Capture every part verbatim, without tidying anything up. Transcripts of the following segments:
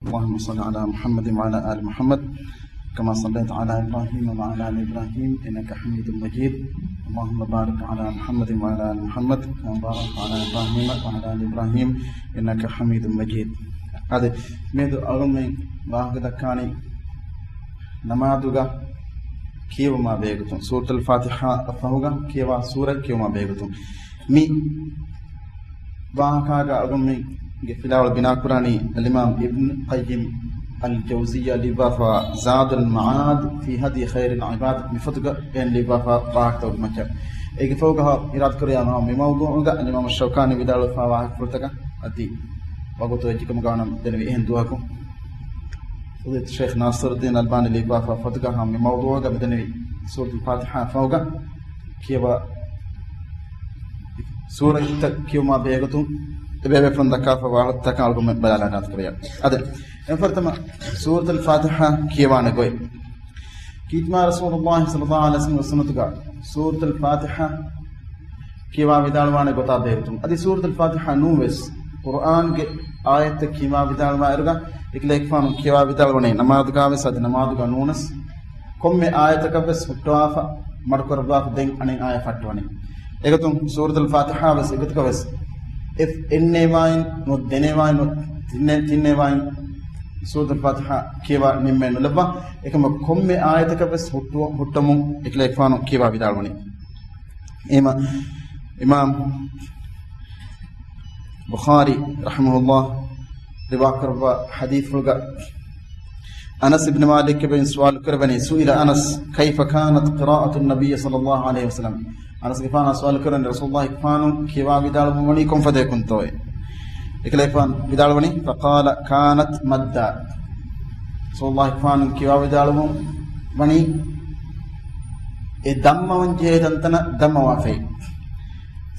اللهم صل على محمد وعلى آل محمد كما صليت على إبراهيم وعلى آل إبراهيم إنك حميد مجيد. اللهم بارك على محمد وعلى آل محمد كما باركت على إبراهيم وعلى آل إبراهيم إنك حميد مجيد. އަދި މިއަދު އަޅުގަނޑުމެން ވާހަކަ ދައްކާނީ ނަމާދުގަ ކިޔެވުމާ ބެހޭގޮތުން، ސޫރަތުލް ފާތިޙާ ފަހުގަ ކިޔަވާ ސޫރަތް ކިޔެވުމާ ބެހޭގޮތުން. މި ވާހަކާގަ އަޅުގަނޑުމެންގެ ފިލާވަޅު ބިނާކުރާނީ އަލްއިމާމް އިބްނު ޤައްޔިމް އަލް ޖައުޒިއްޔާ ލިއްވާފަ ޒާދުލް މަޢާދް ފީ ހަދްޔި ޚައިރިލް ޢިބާދް މި ފޮތުގަ އެ ލިއްވާފަ ވާހަކަތަކުގެ މައްޗަށް. އޭގެ ފަހުގަ އިރާދަކުރިޔާ މި މައުޟޫޢުގަ އަލްއިމާމް ޝައުކާނީ ވިދާޅުވެފަ ވާހަކަފުޅުތަކަށް އަދި ވަގުތު އެއްޗިކަމުގަ ވަނަމަ ދެންނެވި އެހެން ދުވަހަކު ފަޟީލަތު ޝޭޚް ނާޞިރުއްދީން އަލްބާނީ ލިޔުއްވާފަ ފޮތުގަ ހަމަ މި މައުޟޫޢުގަ މި ދެންނެވި ސޫރަތުލް ފާތިޙާ ފަހުގަ ކިޔަވާ ސޫރަތްތައް ކިޔުމާ ބެހޭގޮތުން އެބޭބޭފުޅުން ދައްކާފަ ވާހަކަތަކަށް އަޅުގަނޑުމެން ބަލާލާ ނާދަކުރެވިޔާ. އަދި އެންފަރިތަމަ ސޫރަތުލް ފާތިޙާ ކިޔަވާނެ ގޮތް. ކީރިތި މާތް ރަސޫލުﷲ ޞައްލަﷲ ޢަލައިހި ވަސައްލަމްގެ ސުންނަތުގަ ސޫރަތުލް ފާތިޙާ ކިޔަވާ ވިދާޅުވާނެ ގޮތާ ބެހޭގޮތުން. އަދި ސޫރަތުލް ފާތިޙާ ނޫންވެސް ޤުރުއާންގެ އާޔަތްތައް ކިޔަވާ ވިދާޅުވާއިރުގަ އެކަލޭގެފާނު ކިޔަވާ ވިދާޅުވަނީ ނަމާދުގަވެސް އަދި ނަމާދުގަ ނޫނަސް ކޮންމެ އާޔަތަކަށްވެސް ހުއްޓަވާފަ، މަޑުކުރައްވާފަ ދެން އަނެއް އާޔަތް ފައްޓަވަނީ. އެގޮތުން ސޫރަތުލް ފާތިޙާވެސް އެގޮތަކަށްވެސް އެއް އެންނޭވާއިން ނުވަތަ ދެނޭވާއިން ނުވަތަ ތިންނޭ، ތިންނޭވާއިން ސޫރަތުލް ފާތިޙާ ކިޔަވާ ނިންމެ ނުލައްވާ. އެކަމަކު ކޮންމެ އާޔަތަކަށްވެސް ހުއްޓު-، ހުއްޓަމުން އެކަލޭގެފާނު ކިޔަވާ ވިދާޅުވަނީ. އެހެންވީމަ އިމާމް ބުޚާރީ ރަޙިމަހުﷲ ރިވާކުރައްވާ ޙަދީޘްފުޅުގަ އަނަސް އިބްނު މާލިކް އެބައިން ސުވާލު ކުރެވެނީ، سئل أنس كيف كانت قراءة النبي صلى الله عليه وسلم. އަނަސްގެފާނާ ސުވާލު ކުރެވެނީ ރަސޫލުﷲ ގެފާނު ކިޔަވާ ވިދާޅުވަނީ ކޮންފަދައަކުންތޯއޭ؟ އެކަލޭގެފާނު ވިދާޅުވަނީ، فقال كانت مدا. ރަސޫލުﷲ ގެފާނު ކިޔަވާ ވިދާޅުވަނީ އެ ދަންމަވަން ޖެހޭ ތަންތަނަށް ދަންމަވާފައި.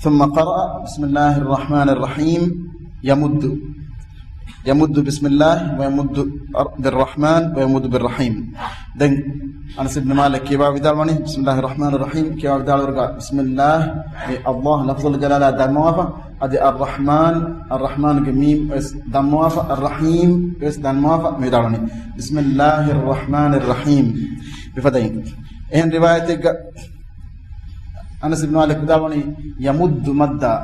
ثم قرأ بسم الله الرحمن الرحيم يمد، يمد بسم الله ويمد بالرحمن ويمد بالرحيم. ދެން އަނަސް އިބްނު މާލިކް ކިޔަވާ ވިދާޅުވަނީ، بسم الله الرحمن الرحيم ކިޔަވާ ވިދާޅުވަރުގަ، بسم الله، މި ﷲ ލަފްޒުލް ޖަލާލާ ދަންމަވާފަ، އަދި الرحمن، الرحمن ގެ މީމް ވެސް ދަންމަވާފަ، الرحيم ވެސް ދަންމަވާފަ މި ވިދާޅުވަނީ، بسم الله الرحمن الرحيم. މިފަދައިން އެހެން ރިވާޔަތެއްގަ އަނަސް އިބްނު މާލިކް ވިދާޅުވަނީ، يمد مدا،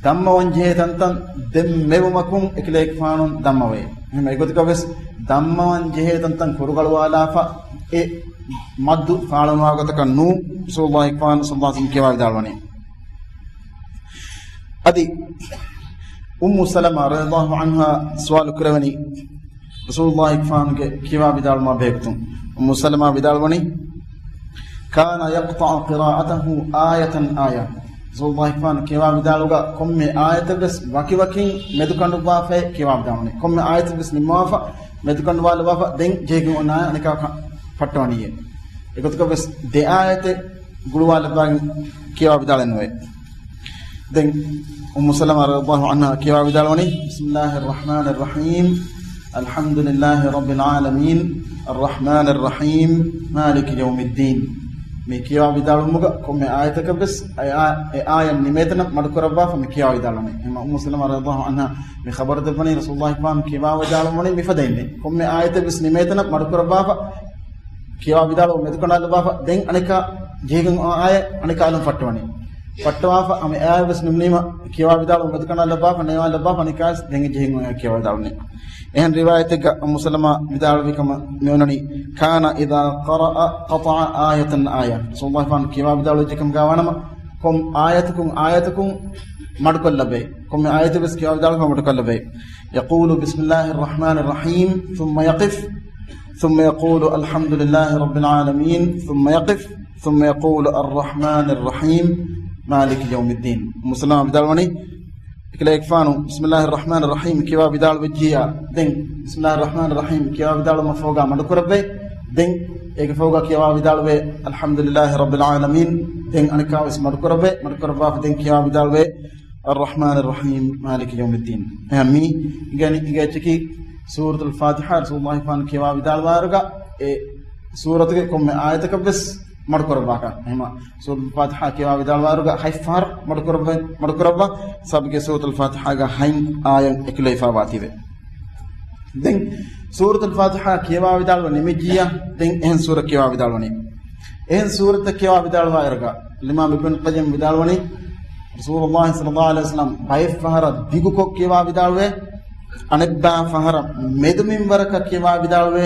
ދަންމަވަން ޖެހޭ ތަންތަން ދެންމެވުމަކުން އެކަލޭގެފާނު ދަންމަވޭ. އެހެން އެގޮތަކަށް ވެސް ދަންމަވަން ޖެހޭ ތަންތަން ކުރުގަޅުވާލާފަ، އެ މައްދު ފާޅުނުވާ ގޮތަކަށް ނޫން، ރަސޫލުﷲ ގެފާނު ޞައްލަﷲ ޢަލައިހި ވަސައްލަމް ކިޔަވާ ވިދާޅުވަނީ. އަދި އުއްމު ސަލަމާ ރަޟިޔަﷲ ޢަންހާ ސުވާލު ކުރެވެނީ، ރަސޫލުﷲ ގެފާނުގެ ކިޔަވާ ވިދާޅުމާ ބެހޭގޮތުން. އުއްމު ސަލަމާ ވިދާޅުވަނީ، كان يقطع قراءته آية آية. ރަސޫލުﷲ ގެފާނު ކިޔަވާ ވިދާޅުގަ ކޮންމެ އާޔަތެއްވެސް ވަކިވަކިން މެދުކަނޑުއްވާފައި ކިޔަވާ ވިދާޅުވަނީ. ކޮންމެ އާޔަތެއްވެސް ނިންމަވާފަ، މެދުކަނޑުވާލައްވާފަ، ދެން ޖެހިގެން އޮންނާ އަނެކާ ފައްޓަވަނީއޭ. އެގޮތަކަށްވެސް ދެ އާޔަތެއް ގުޅުވާލައްވާގެން ކިޔަވާ ވިދާޅެއް ނުވޭ. ދެން އުއްމު ސަލަމާ ރަޟިޔަﷲ ޢަންހާ ކިޔަވާ ވިދާޅުވަނީ، بسم الله الرحمن الرحيم، الحمد لله رب العالمين، الرحمن الرحيم، مالك يوم الدين. މި ކިޔަވާ ވިދާޅުވުމުގަ ކޮންމެ އާޔަތަކަށްވެސް އެ އާ-، އެ އާޔަތް ނިމޭތަނަށް މަޑުކުރައްވާފަ މި ކިޔަވާ ވިދާޅުވަނީ. އެހެންވީމަ އުއްމު ސަލަމާ ރަޟިޔަﷲ ޢަންހާ މި ޚަބަރު ދެއްވަނީ ރަސޫލުﷲ ގެފާނު ކިޔަވާ ވިދާޅުވަނީ މިފަދައިން. ކޮންމެ އާޔަތެއްވެސް ނިމޭތަނަށް މަޑުކުރައްވާފަ ކިޔަވާ ވިދާޅުވުން މެދުކަނޑާލައްވާފަ، ދެން އަނެކާ ޖެހިގެން އޮންނަ އާޔަތް އަނެކާ އަލުން ފައްޓަވަނީ. ފައްޓަވާފަ ހަމަ އެ އާޔަތްވެސް ނިމުނީމަ ކިޔަވާ ވިދާޅުވުން މެދުކަނޑާލައްވާފަ، ނޭވާލައްވާފަ، އަނެކާވެސް ދެން ޖެހިގެން އޮންނަ އާޔަތް ކިޔަވާ ވިދާޅުވަނީ. އެހެން ރިވާޔަތެއްގަ އުއްމު ސަލަމާ ވިދާޅުވި ކަމަށް މި އޮންނަނީ، كان إذا قرأ قطع آية آية. ރަސޫލުﷲ ގެފާނު ކިޔަވާ ވިދާޅުވިއްޖެ ކަމުގަ ވާނަމަ، ކޮން އާޔަތަކުން އާޔަތަކުން މަޑުކޮށްލައްވައި، ކޮންމެ އާޔަތެއްވެސް ކިޔަވާ ވިދާޅުވާ މަޑުކޮށްލައްވައި. يقول بسم الله الرحمن الرحيم ثم يقف، ثم يقول الحمد لله رب العالمين ثم يقف، ثم يقول الرحمن الرحيم مالك يوم الدين. އުއްމު ސަލަމާ ވިދާޅުވަނީ، އެކަލޭގެފާނު بسم الله الرحمن الرحيم ކިޔަވާ ވިދާޅުވެއްޖިއްޔާ، ދެން بسم الله الرحمن الرحيم ކިޔަވާ ވިދާޅުވުމަށްފަހުގަ މަޑުކުރައްވައި، ދެން އޭގެ ފަހުގަ ކިޔަވާ ވިދާޅުވޭ الحمد لله رب العالمين، ދެން އަނެކާވެސް މަޑުކުރައްވައި، މަޑުކުރައްވާފަ ދެން ކިޔަވާ ވިދާޅުވޭ الرحمن الرحيم مالك يوم الدين. އެހެން މި އިނގޭ، އިނގޭ އެއްޗަކީ ސޫރަތުލް ފާތިޙާ ރަސޫލުﷲ ގެފާނު ކިޔަވާ ވިދާޅުވާއިރުގަ އެ ސޫރަތުގެ ކޮންމެ އާޔަތަކަށްވެސް މަޑުކުރައްވާކަށް. އެހެންވީމަ ސޫރަތުލް ފާތިޙާ ކިޔަވާ ވިދާޅުވާއިރުގަ ހަތް ފަހަރު މަޑުކުރައްވަ، މަޑުކުރައްވާ، ސަބަބުގެ ސޫރަތުލް ފާތިޙާގަ ހަތް އާޔަތް އެކުލެވިފަ ވާތީވެ. ދެން ސޫރަތުލް ފާތިޙާ ކިޔަވާ ވިދާޅުވ ނިމިއްޖިއްޔާ، ދެން އެހެން ސޫރަ ކިޔަވާ ވިދާޅުވަނީ. އެހެން ސޫރަތައް ކިޔަވާ ވިދާޅުވާ އިރުގަ އިމާމް އިބްނުލް ޤައްޔިމް ވިދާޅުވަނީ، ރަސޫލުﷲ ޞައްލަﷲ ޢަލައިހި ވަސައްލަމް ބައެއް ފަހަރަށް ދިގުކޮށް ކިޔަވާ ވިދާޅުވޭ، އަނެއްބާ ފަހަރަށް މެދު މިންވަރަކަށް ކިޔަވާ ވިދާޅުވޭ،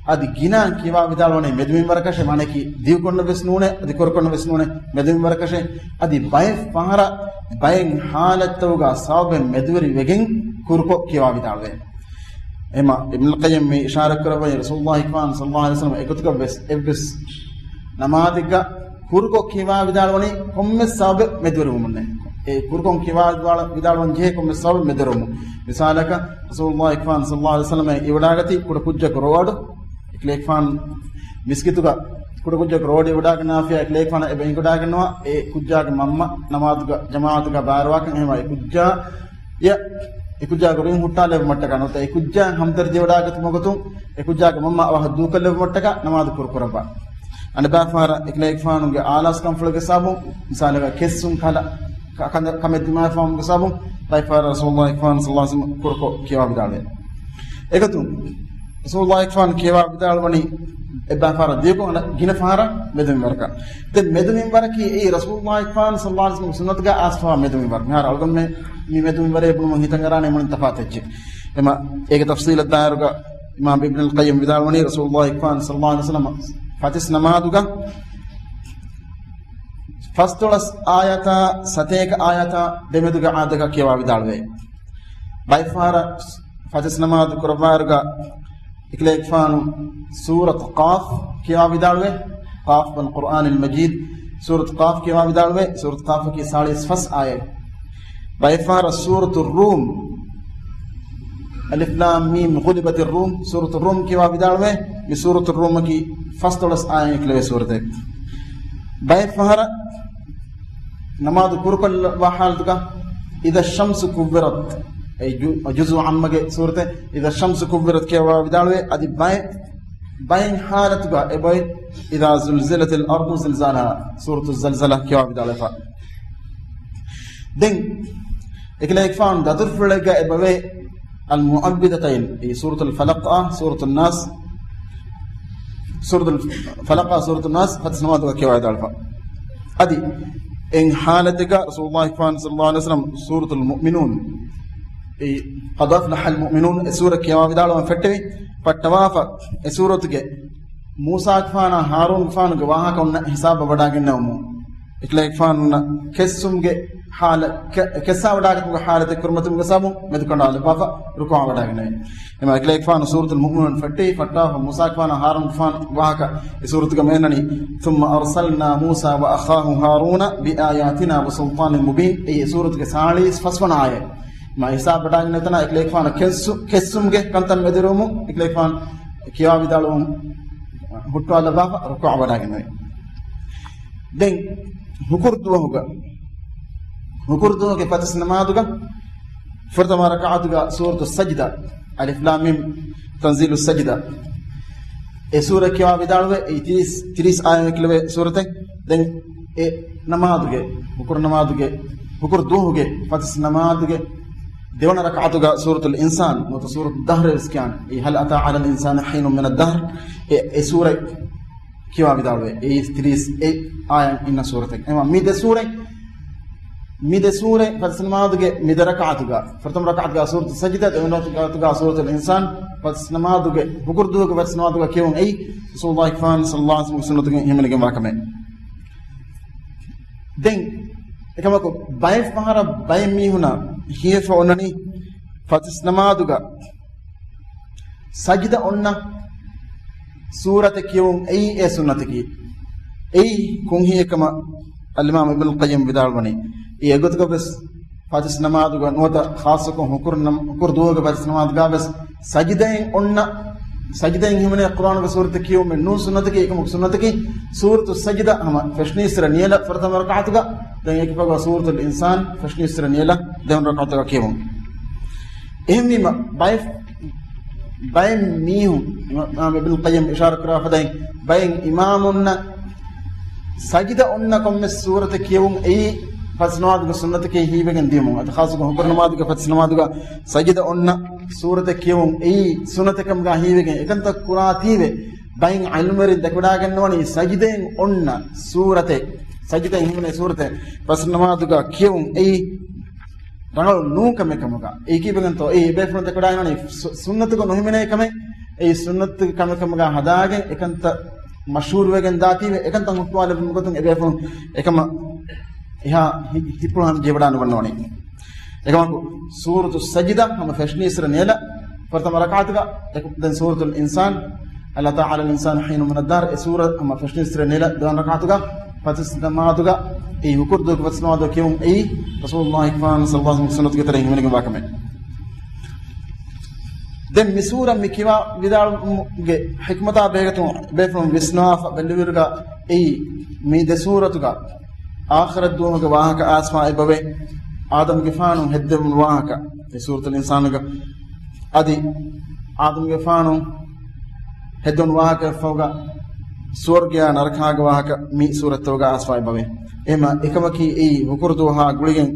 އަދި ގިނަ ކިޔަވާ ވިދާޅުވަނީ މެދު މިންވަރަކަށޭ، މާނައަކީ ދިގުކޮށްނަ ވެސް ނޫނޭ، އަދި ކުރުކޮށްނަ ވެސް ނޫނޭ، މެދު މިންވަރަކަށޭ. އަދި ބައެއް ފަހަރަށް ބައެއް ޙާލަތްތަކުގަ ސަބަބެއް މެދުވެރި ވެގެން ކުރުކޮށް ކިޔަވާ ވިދާޅުވޭ. އެމަ އިބްނުލް ޤައްޔިމް މި އިޝާރަތް ކުރައްވަނީ ރަސޫލުﷲ ފާން ޞައްލަﷲ ޢަލައިހި ވަސައްލަމަ އެގޮތުގަ ވެސް އެއްވެސް ނަމާދެއްގަ ކުރުކޮށް ކިޔަވާ ވިދާޅުވަނީ ކޮންމެ ސަބަބެއް މެދުވެރިވުމުންނޭ. އެ ކުރުކޮށް ކިޔަވާ ވިދާޅު-، ވިދާޅުވަން ޖެހޭ ކޮންމެ ސަބަބެއް މެދުވެރިވުމުން. މިސާލަކަށް، ރަސޫލުﷲ ފާން ޞައްލަﷲ ޢަލައިހި ވަސައްލަމަ އިވަޑާގަތީ ކުޑަ ކުއްޖަކު ރޯއަޑު، އެކަލޭގެފާނު މިސްކިތުގަ ކުޑަކުއްޖަކު ރޯޑި ވަޑާގަންނާފިޔާ އެކަލޭގެފާނަށް އެބަ އެނގިވަޑާގަންނަވާ އެ ކުއްޖާގެ މަންމަ ނަމާދުގަ ޖަމާޢަތުގަ ބާރުވާކަން. އެހެންވެ އެ ކުއްޖާ އެ ކުއްޖާގެ ރުއިން ހުއްޓާލެވުމަށްޓަކާ ނުވަތަ އެ ކުއްޖާ ހަމްދަރްދީ ވަޑާގަތުމުގެ ގޮތުން އެ ކުއްޖާގެ މަންމަ އަވަހަށް ދޫކޮށްލެވުމަށްޓަކާ ނަމާދު ކުރު ކުރައްވާ. އަނެއްބާފަހަރަށް އެކަލޭގެފާނުގެ އާލާސްކަންފުޅުގެ ސަބަބުން، މިސާލަކަށް ކެއްސުން ކަލަ ކަ-، ކަން-، ކަމެއް ދިމާވެފާވުމުގެ ސަބަބުން ބައެއް ފަހަރަށް ރަސޫލުﷲ ފާން ޞައްލަﷲ ޢަލައިހި ވަސައްލަމަ ކުރުކޮށް ކިޔަވާ ވިދާޅުވޭ. އެގޮތުން ރަސޫލުﷲ ފާން ކިޔަވާ ވިދާޅުވަނީ އެއްބާފަހަރަށް ދިޔަކޮށް އަނެއް ގިނަ ފަހަރަށް މެދު މިންވަރަކަށް. ދެން މެދު މިންވަރަކީ އެއީ ރަސޫލުﷲ ފާން ޞައްލަﷲ ޢަލައިހި ވަސައްލަމަ ސުންނަތުގަ އައިސްފަވާ މެދު މިންވަރު. މިހާރު އަޅުގަނޑުމެން މި މެދު މިންވަރޭ ބުނުމުން ހިތަށް އަރާނެ މުޅިން ތަފާތު އެއްޗެއް. އެމަ އޭގެ ތަފްޞީލަށް ދާއިރުގަ އިމާމް އިބްނުލް ޤައްޔިމް ވިދާޅުވަނީ ރަސޫލުﷲ ފާން ޞައްލަﷲ ޢަލައިހި ވަސައްލަމަ ފަތިސް ނަމާދުގަ ފަސްދޮޅަސް އާޔަތާ ސަތޭކަ އާޔަތާ ދެމެދުގެ އަދަދަކަށް ކިޔަވާ ވިދާޅުވޭ. ބައެއް ފަހަރަށް ފަތިސް ނަމާދު ކުރައްވާއިރުގަ އެކަލޭގެފާނު ސޫރަތު ޤާފް ކިޔަވާ ވިދާޅުވޭ. ޤާފް ވަލް ޤުރްއާނިލް މަޖީދް، ސޫރަތު ޤާފް ކިޔަވާ ވިދާޅުވޭ. ސޫރަތު ޤާފަކީ ސާޅީސް ފަސް އާޔަތް. ބައެއް ފަހަރަށް ސޫރަތު ރޫމް، އަލިފް ލާމް މީމް، ޣުލިބަތި ރޫމް، ސޫރަތު ރޫމް ކިޔަވާ ވިދާޅުވޭ. މި ސޫރަތު ރޫމަކީ ފަސްދޮޅަސް އާޔަތް ކިޔަވޭ ސޫރަތެއް. ބައެއް ފަހަރަށް ނަމާދު ކުރުކޮށްލައްވާ ޙާލަތުގަ، އިޛަ ޝަމްސު ކުއްވިރަތް، އެ ޖު-، ޖުޒު ޢައްމަގެ ސޫރަތެއް، އިޛަ ޝަމްސު ކުއްވިރަތް ކިޔަވާ ވިދާޅުވޭ. އަދި ބައެއް، ބައެއް ޙާލަތުގަ އެބައޮތް، އިޛާ ޒުލްޒިލަތިލް އަރްޟު ޒިލްޒާލަހާ، ސޫރަތު ޒަލްޒަލާ ކިޔަވާ ވިދާޅުވެފަ. ދެން އެކަލޭގެފާނު ދަތުރުފުޅެއްގަ އެބަވޭ، އަލް މުޢައްވިޛަތައިން، އެ ސޫރަތުލް ފަލަޤާ، ސޫރަތުން ނާސް، ސޫރަތުލް ފަލަޤާ، ސޫރަތުން ނާސް ފަތިސް ނަމާދުގަ ކިޔަވާ ވިދާޅުވެފަ. އަދި އެއް ޙާލަތެއްގަ ރަސޫލުﷲ ފާން ޞައްލަﷲ ޢަލައިހި ވަސައްލަމަ ސޫރަތުލް މުއުމިނޫން، އެ ޤަދް އަފްލަޙަލް މުއުމިނޫން އެ ސޫރަ ކިޔަވާ ވިދާޅުވަން ފެއްޓެވި، ފައްޓަވާފަ އެ ސޫރަތުގެ މޫސާގެފާނާ ހާރޫންގެފާނުގެ ވާހަކަ އޮންނަ ހިސާބަށް ވަޑާގެންނެވުމުން، އެކަލޭގެފާނުންނަށް ކެއްސުމުގެ ޙާލަ-، ކެ-، ކެއްސާ ވަޑާގަތުމުގެ ޙާލަތެއް ކުރިމަތިވުމުގެ ސަބަބުން މެދުކަނޑާލައްވާފަ ރުކޫޢަށް ވަޑާގެންނެވި. އެމަ އެކަލޭގެފާނު ސޫރަތުލް މުއުމިނޫން ފެއްޓެވި، ފައްޓާފަ މޫސާގެފާނާ ހާރޫންގެފާނު ވާހަކަ އެ ސޫރަތުގަ މި އަންނަނީ، ثُمَّ أَرْسَلْنَا مُوسَىٰ وَأَخَاهُ هَارُونَ بِآيَاتِنَا وَسُلْطَانٍ مُّبِينٍ، އެއީ އެ ސޫރަތުގެ ސާޅީސް ފަސްވަނަ އާޔަތް. މާ ހިސާބަށް ވަޑާގެންނެވި ތަނާ އެކަލޭގެފާނަށް ކެއްސު-، ކެއްސުމުގެ ކަންތައް މެދުވެރިވުމުން އެކަލޭގެފާނު ކިޔަވާ ވިދާޅުވުން ހުއްޓުވާލައްވާފަ ރުކޫޢަށް ވަޑާގެންނެވި. ދެން ހުކުރު ދުވަހުގަ، ހުކުރު ދުވަހުގެ ފަތިސް ނަމާދުގަ ފުރަތަމަ ރަކަޢަތުގަ ސޫރަތު ސަޖްދާ، އަލިފް ލާމް މީމް، ތަންޒީލު ސަޖްދާ، އެ ސޫރަ ކިޔަވާ ވިދާޅުވޭ. އެއީ ތިރީސް، ތިރީސް އާޔަތް ކިޔަވޭ ސޫރަތެއް. ދެން އެ ނަމާދުގެ، ހުކުރު ނަމާދުގެ، ހުކުރު ދުވަހުގެ ފަތިސް ނަމާދުގެ ދެވަނަ ރަކަޢަތުގަ ސޫރަތުލް އިންސާން ނުވަތަ ސޫރަތު ދަހްރެ ވެސް ކިޔާނެ. އެ هَلْ أَتَىٰ عَلَى الْإِنسَانِ حِينٌ مِّنَ الدَّهْرِ، އެ، އެ ސޫރަ ކިޔަވާ ވިދާޅުވޭ. އެއީ ތިރީސް އެއް އާޔަތް އިންނަ ސޫރަތެއް. އެމަ މި ދެ ސޫރަ، މި ދެ ސޫރަ ފަތިސް ނަމާދުގެ މި ދެ ރަކަޢަތުގަ، ފުރަތަމަ ރަކަޢަތުގަ ސޫރަތު ސަޖްދާ، ދެވަނަ ރަކަޢަތުގަ ސޫރަތުލް އިންސާން، ފަތިސް ނަމާދުގެ، ހުކުރު ދުވަހުގެ ފަތިސް ނަމާދުގަ ކިޔެވުން އެއީ ރަސޫލުﷲ ފާން ޞައްލަﷲ ޢަލައިހި ވަސައްލަމަ ސުންނަތުގެ ހިމެނިގެންވާ ކަމެއް. ދެން އެކަމަކު ބައެއް ފަހަރަށް ބައެއް މީހުނަށް ހިޔެފަ އޮންނަނީ ފަތިސް ނަމާދުގަ ސަޖްދަ އޮންނަ ސޫރަތެއް ކިޔެވުން އެއީ އެ ސުންނަތަކީ. އެއީ ކޮން ހިޔެއް ކަމަށް އަލްއިމާމް އިބްނުލް ޤައްޔިމް ވިދާޅުވަނީ. އެ އެގޮތުގަ ވެސް ފަތިސް ނަމާދުގަ ނުވަތަ ޚާއްޞަކޮށް ހުކުރު ނަމ-، ހުކުރު ދުވަހުގެ ފަތިސް ނަމާދުގަ ވެސް ސަޖްދައިން އޮންނަ، ސަޖްދައިން ހިމެނޭ ޤުރްއާނުގެ ސޫރަތެއް ކިޔެވުމެއް ނޫން ސުންނަތަކީ. އެކަމަކު ސުންނަތަކީ ސޫރަތު ސަޖްދަ ހަމަ ފެށުނީއްސުރެ ނިޔަލަށް ފުރަތަމަ ރަކަޢަތުގަ، ދެން އެކި ފަހުގަ ސޫރަތުލް އިންސާން ފެށުނީއްސުރެ ނިޔަލަށް ދެވަނަ ރަކަޢަތުގަ ކިޔެވުން. އެހެންވީމަ ބައެއް، ބައެއް މީހުން، އިމާ-، އިމާމް އިބްނުލް ޤައްޔިމް އިޝާރާތް ކުރާ ފަދައިން، ބައެއް އިމާމުންނަށް ސަޖްދަ އޮންނަ ކޮންމެސް ސޫރަތެއް ކިޔެވުން އެއީ ފަސް ނަމާދުގެ ސުންނަތަކީ ހީވެގެން ދިޔުމުން. އަދި ޚާއްޞަކޮށް ހުކުރު ނަމާދުގެ ފަސް ނަމާދުގަ ސަޖިދަ އޮންނަ ސޫރަތެއް ކިޔެވުން އެއީ ސުންނަތެއް ކަމުގަ ހީވެގެން އެކަންތައް ކުރާތީވެ، ބައެއް ޢިލްމުވެރިން ދެކެވަޑައިގަންނަވަނީ ސަޖިދައިން އޮންނަ ސޫރަތެއް، ސަޖިދައިން ހިމެނޭ ސޫރަތެއް ފަސް ނަމާދުގަ ކިޔެވުން އެއީ ރަނގަޅު ނޫން ކަމެއް ކަމުގަ. އެއީ ކީއްވެގެންތޯ؟ އެއީ އެބޭފުޅުން ދެކެވަޑައިގަންނަވަނީ ސު-، ސުންނަތުގަ ނުހިމެނޭ ކަމެއް، އެއީ ސުންނަތުގެ ކަމެއް ކަމުގަ ހަދާގެން އެކަންތައް މަޝްހޫރުވެގެން ދާތީވެ، އެކަންތައް ހުއްޓުވާލެއްވުމުގެ ގޮތުން އެބޭފުޅުން އެކަމަށް އެހާ ހި-، ހިތްޕުޅު ހަމަ ޖެހިވަޑާނުގަންނަވަނީ. އެކަމަކު، ސޫރަތު ސަޖިދަ ހަމަ ފެށުނީއްސުރެ ނޭލަ ފުރަތަމަ ރަކާތުގަ، އެކު-، ދެން ސޫރަތުލް އިންސާން، ألا أتى على الإنسان حين من الدهر، އެ ސޫރަ ހަމަ ފެށުނީއްސުރެ ނޭލަ ދެވަނަ ރަކާތުގަ، ފަސް ނަމާދުގަ، އެ ހުކުރު ދުވަހުގެ ފަސް ނަމާދު ކިޔެވުން އެއީ، ރަސޫލުﷲ އިކްފާން ޞައްލަﷲ ޢަލައިހި ވަސައްލަމް ސުންނަތުގެ ތެރެއިން ހިމެނިގެންވާ ކަމެއް. ދެން މި ސޫރަ މި ކިޔަވާ ވިދާޅުވުމުގެ ޙިކްމަތާ ބެހޭގޮތުން ބޭފުޅުން ވިސްނާފަ ބެލުވިއިރުގަ އެއީ މި ދެ ސޫރަތުގަ އާޚިރަތްދުވަހުގެ ވާހަކަ އައިސްފާ އެބަވޭ. އާދަމްގެފާނު ހެއްދެވުނު ވާހަކަ އެ ސޫރަތުލް އިންސާނުގަ. އަދި އާދަމްގެފާނު ހެއްދެވުނު ވާހަކައަށްފަހުގަ ސުވަރުގެއާ ނަރަކާގެ ވާހަކަ މި ސޫރަތްތަކުގަ އައިސްފާ އެބަވޭ. އެހެމަ އެކަމަކީ އެއީ ހުކުރު ދުވަހާ ގުޅިގެން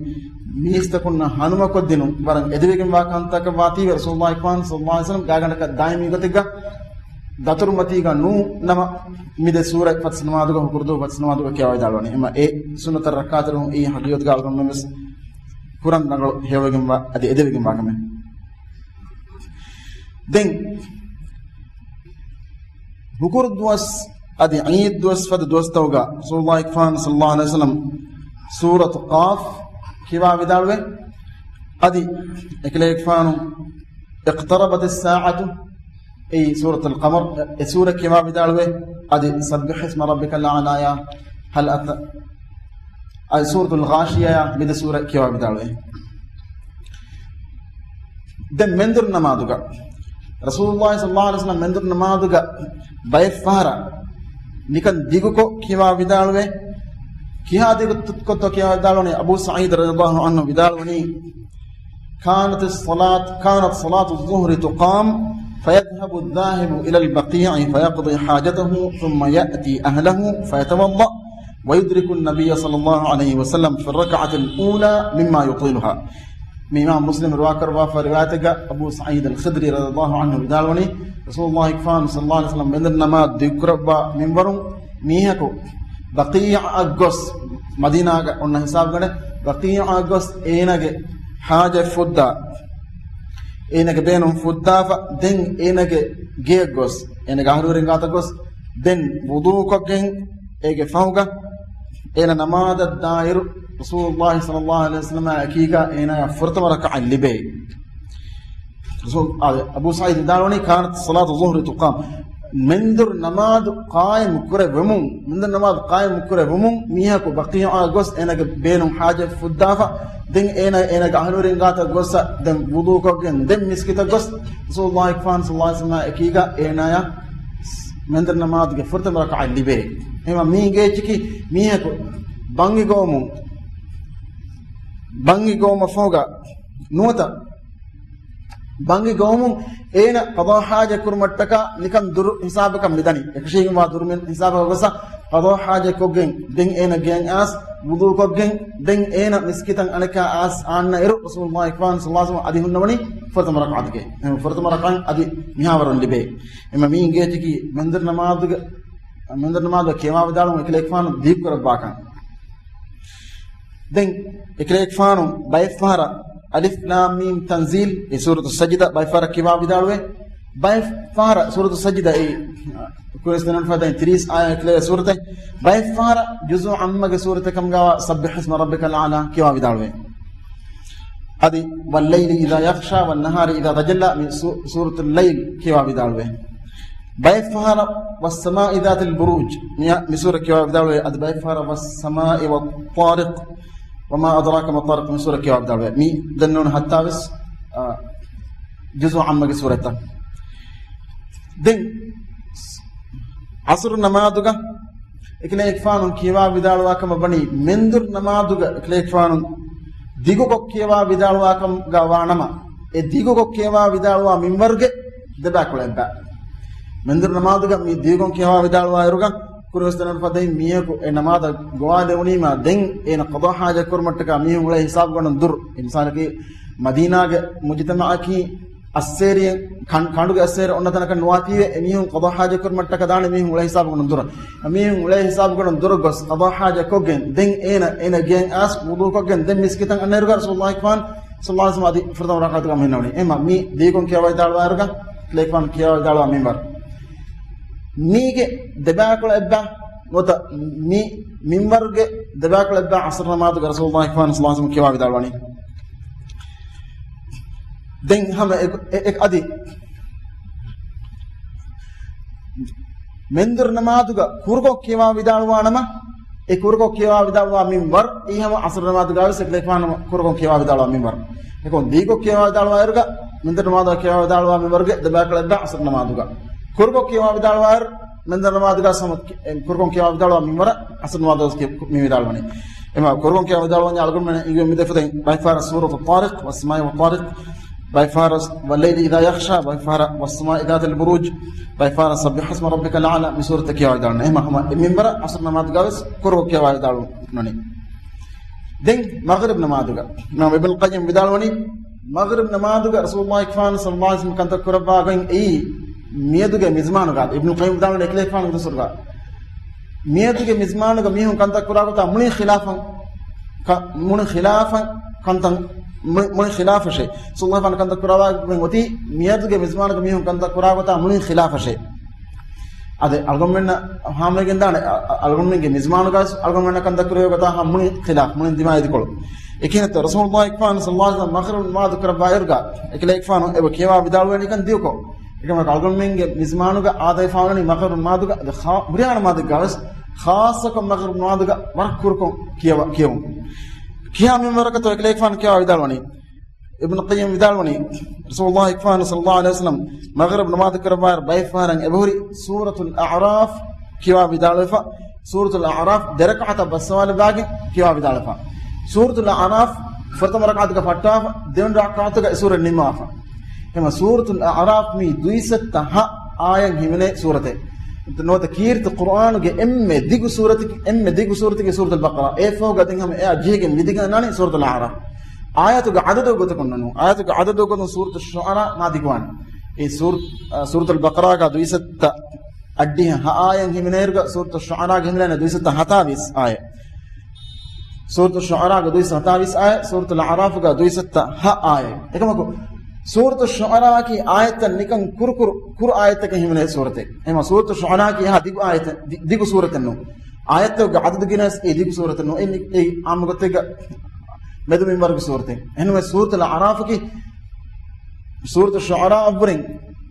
މީސްތަކުންނަށް ހަނުމަކޮށްދިނުން ވަރަށް އެދެވިގެންވާ ކަންތަކަށް ވާތީވެ، ރަސޫލުﷲ އިކްވާން ޞައްލަﷲ ޢަލައިހި ވަސައްލަމް ގާގަނޑަކަށް ދާއިމީ ގޮތެއްގަ ދަތުރުމަތީގަ ނޫން ނަމަ، މި ދެ ސޫރަތް ފަސް ނަމާދުގަ ހުކުރު ދުވަހު ފަސް ނަމާދުގަ ކިޔަވާ ވިދާޅުވަނީ. އެމަ އެ ސުންނަތަށް ރައްކާތެރިވުން އެއީ ހަގީގަތުގަ އަޅުގަނޑުމެން ވެސް ކުރަން ރަނގަޅު ހެޔޮވެގެންވާ އަދި އެދެވިގެންވާ ކަމެއް. ދެން ހުކުރު ދުވަސް އަދި ޢީދު ދުވަސް ފަދަ ދުވަސްތަކުގަ ރަސޫލުﷲ އިކްފާން ޞައްލަﷲ ޢަލައިހި ވަސައްލަމް ސޫރަތު ޤާފް ކިޔަވާ ވިދާޅުވޭ. އަދި އެކަލޭގެފާނު اقتربت الساعة، އެއީ ސޫރަތުލް ޤަމަރު، އެ ސޫރަ ކިޔަވާ ވިދާޅުވޭ. އަދި سبح اسم ربك الأعلى ޔާ، هل أتى، އަދި ސޫރަތުލް ޣާޝިޔާ މި ދެ ސޫރަ ކިޔަވާ ވިދާޅުވޭ. ދެން މެންދުރު ނަމާދުގަ، ރަސޫލުﷲ ޞައްލަﷲ ޢަލައިހި ވަސައްލަމް މެންދުރު ނަމާދުގަ ބައެއް ފަހަރަށް ނިކަން ދިގުކޮށް ކިޔަވާ ވިދާޅުވޭ. ކިހާ ދިގުކޮށްތޯ ކިޔަވާ ވިދާޅުވަނީ، އަބޫ ސަޢީދު ރަޟިޔަﷲ ޢަންހު ވިދާޅުވަނީ، كانت الصلاة، كانت صلاة الظهر تقام فيذهب الذاهب إلى البقيع فيقضي حاجته ثم يأتي أهله فيتوضأ ويدرك النبي صلى الله عليه وسلم في الركعة الأولى مما يطيلها. މި އިމާމް މުސްލިމް ރިވާކުރައްވާފަ ރިވާޔަތެއްގަ އަބޫ ސަޢީދުލް ޚުދްރީ ރަޟިޔަﷲ ޢަންހު ވިދާޅުވަނީ، ރަސޫލުﷲ އިކްފާނު ޞައްލަﷲ ޢަލައިހި ވަސައްލަމް މެންދުރު ނަމާދު ދިގުކުރައްވާ މިންވަރުން މީހަކު ބަޤީޢަށް ގޮސް، މަދީނާގަ އޮންނަ ހިސާބުގަނޑެއް، ބަޤީޢަށް ގޮސް އޭނާގެ ޙާޖަތް ފުއްދާ، އޭނާގެ ބޭނުން ފުއްދާފަ، ދެން އޭނާގެ ގެޔަށް ގޮސް، އޭނާގެ އަހުލުވެރިން ގާތަށް ގޮސް، ދެން ވުޟޫކޮށްގެން އޭގެ ފަހުގަ އޭނަ ނަމާދަށް ދާއިރު، ރަސޫލުﷲ ޞައްލަﷲ ޢަލައިހި ވަސައްލަމާ އެކީގަ އޭނާޔަށް ފުރަތަމަ ރަކަޢަތް ލިބޭ. ރަސޫލު، އާ، އަބޫ ސަޢީދު ވިދާޅުވަނީ، كانت صلاة الظهر تقام، މެންދުރު ނަމާދު ޤާއިމު ކުރެވެމުން، މެންދުރު ނަމާދު ޤާއިމު ކުރެވެމުން، މީހަކު ބަޤީޢަށް ގޮސް އޭނާގެ ބޭނުން ޙާޖަތް ފުއްދާފަ، ދެން އޭނާ އޭނާގެ އަހުލުވެރިން ގާތަށް ގޮސް، ދެން ވުޟޫކޮށްގެން، ދެން މިސްކިތަށް ގޮސް، ރަސޫލުﷲ އިކްފާނު ޞައްލަﷲ ޢަލައިހި ވަސައްލަމާ އެކީގަ އޭނާޔަށް މެންދުރު ނަމާދުގެ ފުރަތަމަ ރަކަޢަތް ލިބޭ. އެހެންވީމަ މީ އިނގޭ އެއްޗަކީ މީހަކު ބަންގި ގޮވަމުން، ބަންގި ގޮވުމަށްފަހުގަ ނުވަތަ ބަންގި ގޮވަމުން އޭނަ ޤަޟާ ޙާޖަތް ކުރުމަށްޓަކާ ނިކަން ދުރު ހިސާބަކަށް މިދަނީ. އެކަށީގެންވާ ދުރުމެއް ހިސާބަކަށް ގޮސް ޤަޟާ ޙާޖަތް ކޮށްގެން، ދެން އޭނަ ގެޔަށް އައިސް ވުޟޫކޮށްގެން، ދެން އޭނަ މިސްކިތަށް އަނެއްކާ އައިސް އާންނަ އިރު، ރަސޫލުﷲ އިކްފާނު ޞައްލަﷲ ޢަލައިހި ވަސައްލަމަ އަދި ހުންނަވަނީ ފުރަތަމަ ރަކަޢަތުގެ. ފުރަތަމަ ރަކަޢަތް އަދި މިހާވަރުން ލިބޭ. އެމަ މީ އިނގޭ އެއްޗަކީ މެންދުރު ނަމާދުގެ، މެންދުރު ނަމާދު ކިޔަވާ ވިދާޅުވުން އެކަލޭގެފާނު ދިގުކުރައްވާކަން. ދެން އެކަލޭގެފާނު ބައެއްފަހަރަށް އަލިފް ލާމް މީމް ތަންޒީލް، އެ ސޫރަތު ސަޖިދަ ބައެއްފަހަރަށް ކިޔަވާ ވިދާޅުވޭ. ބައެއްފަހަރަށް ސޫރަތު ސަޖިދަ އެ ކުރިން ސިނަން ފަދައިން ތިރީސް އާޔަތް ކިޔަވޭ ސޫރަތެއް. ބައެއްފަހަރަށް ޖުޒު ޢައްމަގެ ސޫރަތެއް ކަމުގައި ސައްބިޙް އިސްމަ ރައްބިކަލް އަޢްލާ ކިޔަވާ ވިދާޅުވޭ. އަދި والليل إذا يغشى والنهار إذا تجلى މި ސޫ-، ސޫރަތުލް ލައިލް ކިޔަވާ ވިދާޅުވޭ. ބައެއްފަހަރަށް والسماء ذات البروج މި، މި ސޫރަ ކިޔަވާ ވިދާޅުވޭ. އަދި ބައެއްފަހަރަށް والسماء والطارق وما أدراك ما الطارق މި ސޫރަ ކިޔަވާ ވިދާޅުވޭ. މި ދެންނެވުނު ހަތާވީސް، އާ، ޖުޒު ޢައްމަގެ ސޫރަތްތައް. ދެން ޢަޞުރު ނަމާދުގަ އެކަލޭގެފާނު ކިޔަވާ ވިދާޅުވާ ކަމަށް ވަނީ، މެންދުރު ނަމާދުގަ އެކަލޭގެފާނު ދިގުކޮށް ކިޔަވާ ވިދާޅުވާ ކަމުގަ ވާނަމަ، އެ ދިގުކޮށް ކިޔަވާ ވިދާޅުވާ މިންވަރުގެ ދެބައިކުޅަ އެއްބައި. މެންދުރު ނަމާދުގަ މި ދިގުކޮށް ކިޔަވާ ވިދާޅުވާ އިރުގަ، ކުރިވެސް ދެނަރު ފަދައިން މީހަކު އެ ނަމާދަށް ގޮވާލެވުނީމާ ދެން އޭނަ ޤަޟާ ޙާޖަތް ކުރުމަށްޓަކާ މީހުން އުޅޭ ހިސާބުގަނޑުން ދުރު. މިސާލަކީ މަދީނާގެ މުޖުތަމަޢަކީ އައްސޭރިއެއް ކަން-، ކަނޑުގެ އައްސޭރި އޮންނަ ތަނަކަށް ނުވާތީވެ، އެމީހުން ޤަޟާ ޙާޖަތް ކުރުމަށްޓަކާ ދާނެ މީހުން އުޅޭ ހިސާބުގަނޑުން ދުރަށް. މީހުން އުޅޭ ހިސާބުގަނޑުން ދުރަށް ގޮސް ޤަޟާ ޙާޖަތް ކޮށްގެން ދެން އޭނަ، އޭނަ ގެއަށް އައިސް ވުޟޫ ކޮށްގެން ދެން މިސްކިތަށް އަންނައިރުގަ ރަސޫލުﷲ ފާން ޞައްލަﷲ ޢަލައިހި ވަސައްލަމަ އަދި ފުރަތަމަ ރަކާތުގަ އަމިއްލަވަނީ. އެމަ މި ދީކޮން ކިޔަވައިދާޅުވާއިރުގަ ކިލޭގެފާނު ކިޔަވައިދާޅުވާ މިންވަރު. މީގެ ދެބައިކުޅަ އެއްބަ ނުވަތަ މި މިންވަރުގެ ދެބައިކުޅަ އެއްބަ ޢަޞްރު ނަމާދުގަ ރަސޫލުﷲ ފާން ޞައްލަﷲ ޢަލައިހި ވަސައްލަމަ ކިޔަވާ ވިދާޅުވަނީ. ދެން ހަމަ އެ، އެ، އެ، އަދި މެންދުރު ނަމާދުގަ ކުރުކޮށް ކިޔަވާ ވިދާޅުވާނަމަ، އެ ކުރުކޮށް ކިޔަވާ ވިދާޅުވާ މިންވަރު އެއީ ހަމަ ޢަޞްރު ނަމާދުގަވެސް އެކަލޭގެފާނު ކުރުކޮށް ކިޔަވާ ވިދާޅުވާ މިންވަރު. އެކަމަކު ދީކޮށް ކިޔަވާ ވިދާޅުވާއިރުގަ މެންދުރު ނަމާދުގަ ކިޔަވާ ވިދާޅުވާ މިންވަރުގެ ދެބައިކުޅަ އެއްބަ ޢަޞްރު ނަމާދުގަ. ކުރުކޮށް ކިޔަވާ ވިދާޅުވާއިރު މެންދުރު ނަމާދުގަ ސަމަ ކުރުކޮށް ކިޔަވާ ވިދާޅުވާ މިންވަރަށް ޢަޞްރު ނަމާދުގަ މި ވިދާޅުވަނީ. އެމަ ކުރުކޮށް ކިޔަވާ ވިދާޅުވަނީ އަޅުގަނޑުމެން އިނގިލި މި ދެފުދެން ބައިފާރަށް ސޫރަތު ޠާރިޤް، ވައްސަމާއި ވައްޠާރިޤް، ބައިފާރަށް ވައްލައިލި އިޛާ ޔަޣްޝާ، ބައިފާރަށް ވައްސަމާއި ޛާތިލް ބުރޫޖް، ބައިފާރަށް ސައްބިޙް އިސްމަ ރައްބިކަލް އަޢްލާ މި ސޫރަތަށް ކިޔަވާ ވިދާޅުވަނީ. އެހެން ހަމަ އެ މިންވަރަށް ޢަޞްރު ނަމާދުގަވެސް ކުރުކޮށް ކިޔަވާ ވިދާޅުވަނީ. ދެން މަޣްރިބް ނަމާދުގަ އިމާމް އިބްނުލް ޤައްޔިމް ވިދާޅުވަނީ، މަޣްރިބް ނަމާދުގަ ރަސޫލުﷲ ފާން ޞައްލަﷲ ޢަލައިހި ވަސައްލަމަ ކަންތައް ކުރައްވާ ގޮތް އެއީ މިއަދުގެ މިޒްމާނުގަ، އިބްނުލް ޤައްޔިމް ވިދާޅުވަނީ އެކަލޭގެފާނު ދުސުރުގަ މިއަދުގެ މިޒްމާނުގަ މީހުން ކަންތައް ކުރާ ގޮތާ މުޅި ޚިލާފަށް ކަ-، މުޅި ޚިލާފަށް ކަންތައް، މު-، މުޅި ޚިލާފަށޭ. ރަސޫލުﷲ ފާން ކަންތައް ކުރައްވާ ގޮތް އޮތީ މިއަދުގެ މިޒްމާނުގަ މީހުން ކަންތައް ކުރާ ގޮތާ މުޅި ޚިލާފަށޭ. އަދި އަޅުގަނޑުމެންނަށް ހާމަވެގެން ދާނެ، އަ-، އަ-، އަޅުގަނޑުމެންގެ މިޒްމާނުގަސް އަޅުގަނޑުމެންނަށް ކަންތައް ކުރެވޭ ގޮތާ ހަމަ މުޅި ޚިލާފް، މުޅި ދިމާވި ދިކޮޅު. އެކިހިނެއްތޯ ރަސޫލުﷲ ފާން ޞައްލަﷲ ޢަލައިހި ވަސައްލަމަ މަޣްރިބް ނަމާދު ކުރައްވާއިރުގަ އެކަލޭގެފާނު އެބަ ކިޔަވާ ވިދާޅުވެނީކަން ދިގުކޮށް. އެކަމަކު އަޅުގަނޑުމެންގެ މިޒްމާނުގަ އާދަވެފާވަނީ މަޣްރިބް ނަމާދުގަ އަދި ޚާ-، ހުރިހާ ނަމާދެއްގަވެސް ޚާއްޞަކޮށް މަޣްރިބް ނަމާދުގަ ވަރަށް ކުރުކޮށް ކިޔަވަ-، ކިޔެވުން. ކިހާ މިންވަރަކަށްތޯ އެކަލޭގެފާނު ކިޔަވާ ވިދާޅުވަނީ؟ އިބްނު ޤައްޔިމް ވިދާޅުވަނީ، ރަސޫލުﷲ ފާން ޞައްލަﷲ ޢަލައިހި ވަސައްލަމަ މަޣްރިބް ނަމާދު ކުރައްވާއިރު ބައެއް ފަހަރަށް އެބަހުރި ސޫރަތުލް އަޢުރާފް ކިޔަވާ ވިދާޅުވެފަ، ސޫރަތުލް އަޢުރާފް ދެ ރަކަޢަތަށް ބައްސަވާލައްވާގެން ކިޔަވާ ވިދާޅުވެފަ. ސޫރަތުލް އަޢުރާފް ފުރަތަމަ ރަކަޢަތުގަ ފައްޓާފަ، ދެވަނަ ރަކަޢަތުގަ އެ ސޫރަ ނިންމާފަ. އެމަ ސޫރަތުލް އަޢުރާފް މީ ދުއިސައްތަ ހަ އާޔަތް ހިމެނޭ ސޫރަތެއް. ނުވަތަ ކީރިތި ޤުރްއާނުގެ އެންމެ ދިގު ސޫރަތަކީ، އެންމެ ދިގު ސޫރަތަކީ ސޫރަތުލް ބަޤަރާ. އެއަށްފަހުގަ ދެން ހަމަ އެއާ ޖެހިގެން ވިދިގެން އަންނާނީ ސޫރަތުލް އަޢުރާފް. އާޔަތުގެ ޢަދަދުގެ ގޮތަކުން ނޫން. އާޔަތުގެ ޢަދަދުގެ ގޮތުން ސޫރަތުއްޝުޢަރާ މާ ދިގުވާނެ. އެ ސޫރަ-، އަ، ސޫރަތުލް ބަޤަރާގަ ދުއިސައްތަ އައްޑިހަ ހަ އާޔަތް ހިމެނޭއިރުގަ ސޫރަތުއްޝުޢަރާގަ ހިމެނޭނެ ދުއިސައްތަ ހަތާވީސް އާޔަތް. ސޫރަތުއްޝުޢަރާގަ ދުއިސައްތަ ހަތާވީސް އާޔަތް، ސޫރަތުލް އަޢުރާފުގަ ދުއިސައްތަ ހަ އާޔަތް. އެކަމަކު، ސޫރަތުއްޝުޢަރާއަކީ އާޔަތްތައް ނިކަން ކުރު ކުރު، ކުރު އާޔަތްތަކެއް ހިމެނޭ ސޫރަތެއް. އެހެންމަ ސޫރަތުއްޝުޢަރާއަކީ އެހާ ދިގު އާޔަތެއް، ދި-، ދިގު ސޫރަތެއް ނޫން. އާޔަތްތަކުގެ ޢަދަދު ގިނަސް އެ ދިގު ސޫރަތެއް ނޫން. އެ ނި-، އެ ޢާއްމު ގޮތެއްގަ މެދު މިންވަރުގެ ސޫރަތެއް. އެހެންވެ ސޫރަތުލް އަޢުރާފަކީ ސޫރަތުއްޝުޢަރާއަށްވުރެން